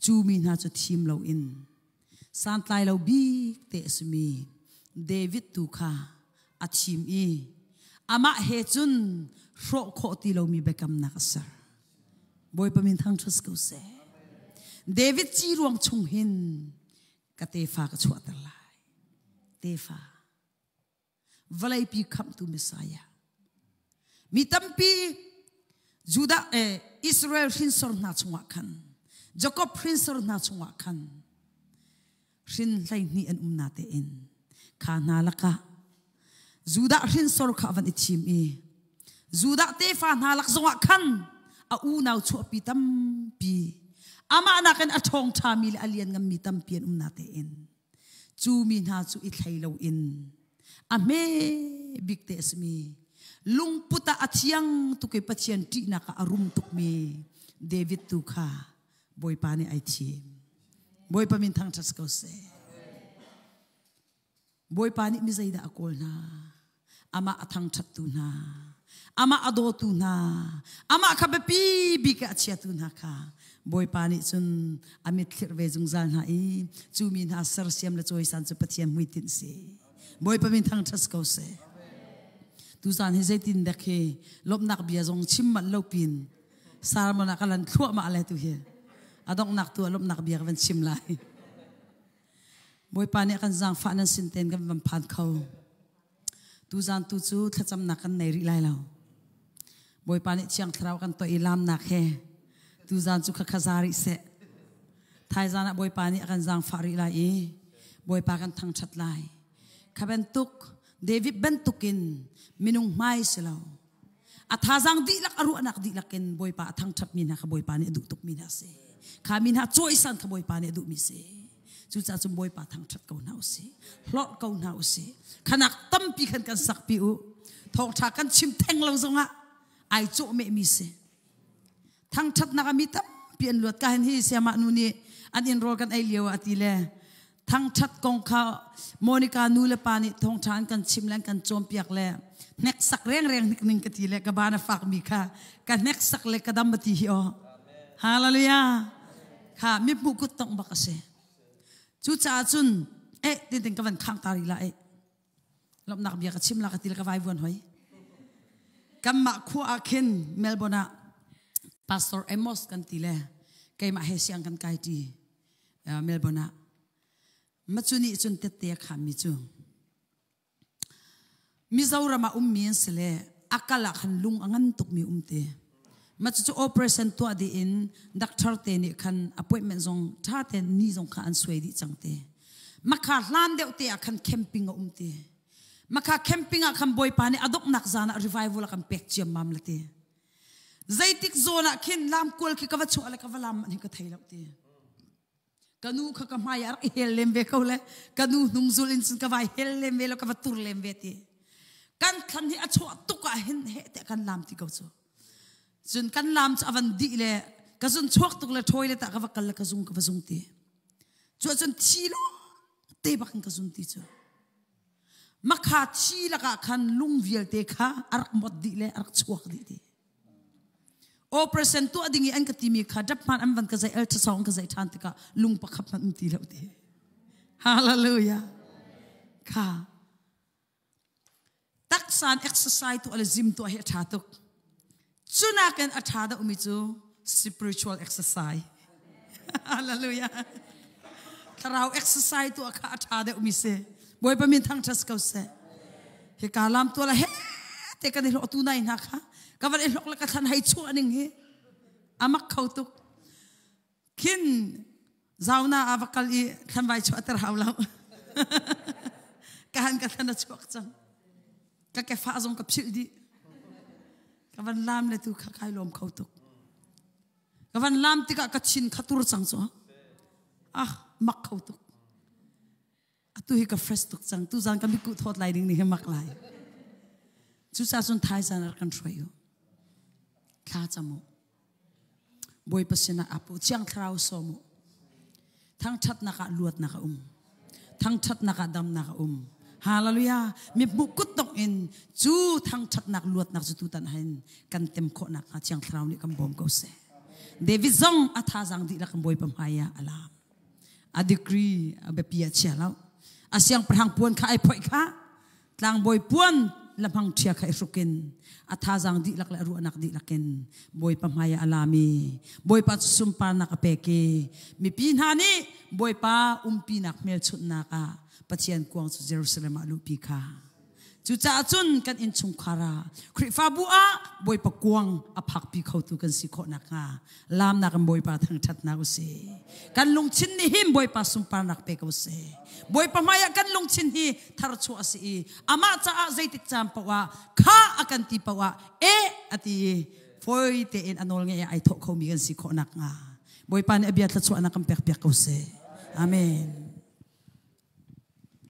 cu mi hna cu thim loin santlai lo bik te a simi David tu kha a thim i amah he cun hrawh khawh ti lomi biakamnak a ser. Bawipa min thangṭhat ko seh. David ci ruang chung hin ka tefa ka chuahter lai. Tefa. Vawleipi khamhtu Messiah. Mi tampi Judah eh, Israel hrinsor hna chungah khan Jacob hrinsor hna chungah khan hrin 12 an um na tein kha hna lakah Judah hrinsor kha van i thim i Judah tefa hna lak zongah khan a unau chuahpi tampi amah nakin a ṭhawng ṭhami le a liannganmi tampi an um na tein cu mi hna cu i thlei loin a hme bik te a simi. Lungput ah a thiang tuk i Pathian ṭihnak ah a rum tukmi David tu kha Bawipa nih ai thim. Bawipa min thangṭhat ko seh. Bawipa nih mi zeidah a kawl hna? Amah a thangṭhattu hna, amah a dawtu hna, amah kha biapi bik ah a chiatu hna kha Bawipa nih cun a mitthlir ve zungzal hna i cu mi hna sersiam le cawisan cu Pathian hmuitinh si. Bawipa min thangṭhat ko seh. Tuzaan hi zeitin dek hi lawmhnak bia zong chim manh lo pin sermon ah ka lan thluahmah le tu hi a donghnak tu ah lawmhnak bia ka van chim lai. Bawipa nih a kan zaangfah nan sin tein kan van phan kho. Tuzaan tu cu thlacamnak kan nei rih lai lo. Bawipa nih Thiang Thlarau kan tuah i laamnak he tuzaan cu khakha za rih seh. Thaizaan ah Bawipa nih a kan zaangfah rih lai i Bawipa kan thangṭhat lai. Kha bantuk David bantukin minung hmai si lo. A thazaang dihlak a ruahnak dihlak in Bawipa a thangṭhatmi hna kha Bawipa nih a duh tukmi hna a si. Kha mi hna cawisan kha Bawipa nih a duhmi a si. Cucaah cun Bawipa thangṭhat ko hna usih. Hlorh ko hna usih. Khanak tampi khan kan sakpi u. Thawngṭha kan chim theng lo zongah ai cawhmehmi si. Thangṭhatnak ah mi tampi an luat. Ka hin hi siamah nu nih an inn rawl kan ei lio ah a ti le Thangṭhat kong kha Monica nu le pa nih thawngṭha an kan chim le an kan cawnpiak le hneksak rengreng hnik ning ka ti le ka ban a fakmi kha ka hneksak le ka dam a ti hi aw. Hallelujah. Kha mi hmuh kut tongh bak a si. Cucaah cun eh tin tin ka van khang ta rih la eh. Lawmhnak bia ka chim la ka ti le ka vai vuan hoi. Kanmah khua ah khin Melbourne ah Pastor Amos kan ti le keimah he siang kan kai ṭi. Melbourne ah macu nih cun tette a khammi cu Mizoram ah ummi an si le a kal ah khan lung a ngan tukmi um te macu cu operation tuah dih in doctor te nih khan appointment zong ṭha tein ni zong kha an suai dih cang te makha hlan deuh te ah khan camping a um te makha camping ah khan bawipa nih a donghnak zan ah revival a kan pek ciammam la te Zeitik zawn ah khin lamkual khi ka va chuah le ka va lam hi ka thei lo ti. Ka nu kha ka hmai ah rak i hel lem ve ko le ka nu hnung zul in cun ka vai hel lem ve lo ka va tur lem ve ti. Kan thlan hi a chuah tuk ah hin he te kan lam ti ko cu. Cun kan lam cu a van dih le ka zun chuak tuk le ṭhawi le tah ka va kal le ka zung ka va zung ti. Cu cun thi lo te bak in ka zun ti cu. Makha thi lakah khan lung vialte kha a rak mot dih le a rak chuak dih ti. Operation tuah ding i an ka timi kha dap hman an van ka zai ultrasound ka zai ṭhan tikah lung pakhat hmanh um ti lo ti. Hallelujah. Kha taksan exercise tuah le gym tuah hi a ṭha tuk. Cunakin a ṭha deuhmi cu spiritual exercise. Hallelujah. Thlarau exercise tuah kha a ṭha deuhmi si. Bawipa min thangṭhat ko seh. Hika lam tuah la he te kan i hlawh tu nai hna kha ka van i hlok le ka thlan hei chuah ning hi amak kho tuk. Khin zauna a va kal i thlanvai chuahter hau lo. Ka han ka thlan a chuak cang. Ka kefa zong ka philh dih. Ka van lam le tu kha kai lawm kho tuk. Ka van lam tikah ka chin kha tur cang cu. Ah, mak kho tuk. Atu hi ka fresh tuk cang. Tu zan ka miku thawt lai ding nih hi mak lai. Cucaah cun thaizan rak kan hruai u. Thla cam u. Bawipa sinah ap u. Thiang Thlarau sawm u. Thangṭhatnak ah luatnak a um. Thangṭhatnak ah damnak a um. Hallelujah. Mi hmuh kutdong in cu thangṭhatnak luatnak cu tutan hin kan tem khawh nakhnga Thiang Thlarau nih kan bawm ko seh. David zong a thazaang dihlak in Bawipa hmai ah a laam. A degree a biapi ah chia lo. A siangpahrang puan kha ai phoih kha tlangbawi puan la hmang ṭhia kha i hruk in a thazaang dihlak le a ruahnak dihlak in Bawipa hmai ah a lam i Bawipa cu sunparnak a pek i mipi hna nih Bawipa umpinak hmelchunhnak ah Pathian kuang cu Jerusalem ah luhpi kha Cucaah cun kan innchungkhar ah Khrihfabu ah Bawipa kuang a phakpi khotu kan si khawh nakhnga laamnak in Bawipa thangṭhatnak u si. Kan lungthin nih hin Bawipa sunparnak pe ko seh. Bawipa hmaiah kan lungthin hi tharchuah a si i amah caah zeitik caan paoh ah kha a kan ti paoh ah eh a ti i fawi tein a nawl ngeih ah ai thawh khomi kan si khawh nakhnga Bawipa nih a bia thluachuahnak kan pekpiak ko seh. Amen.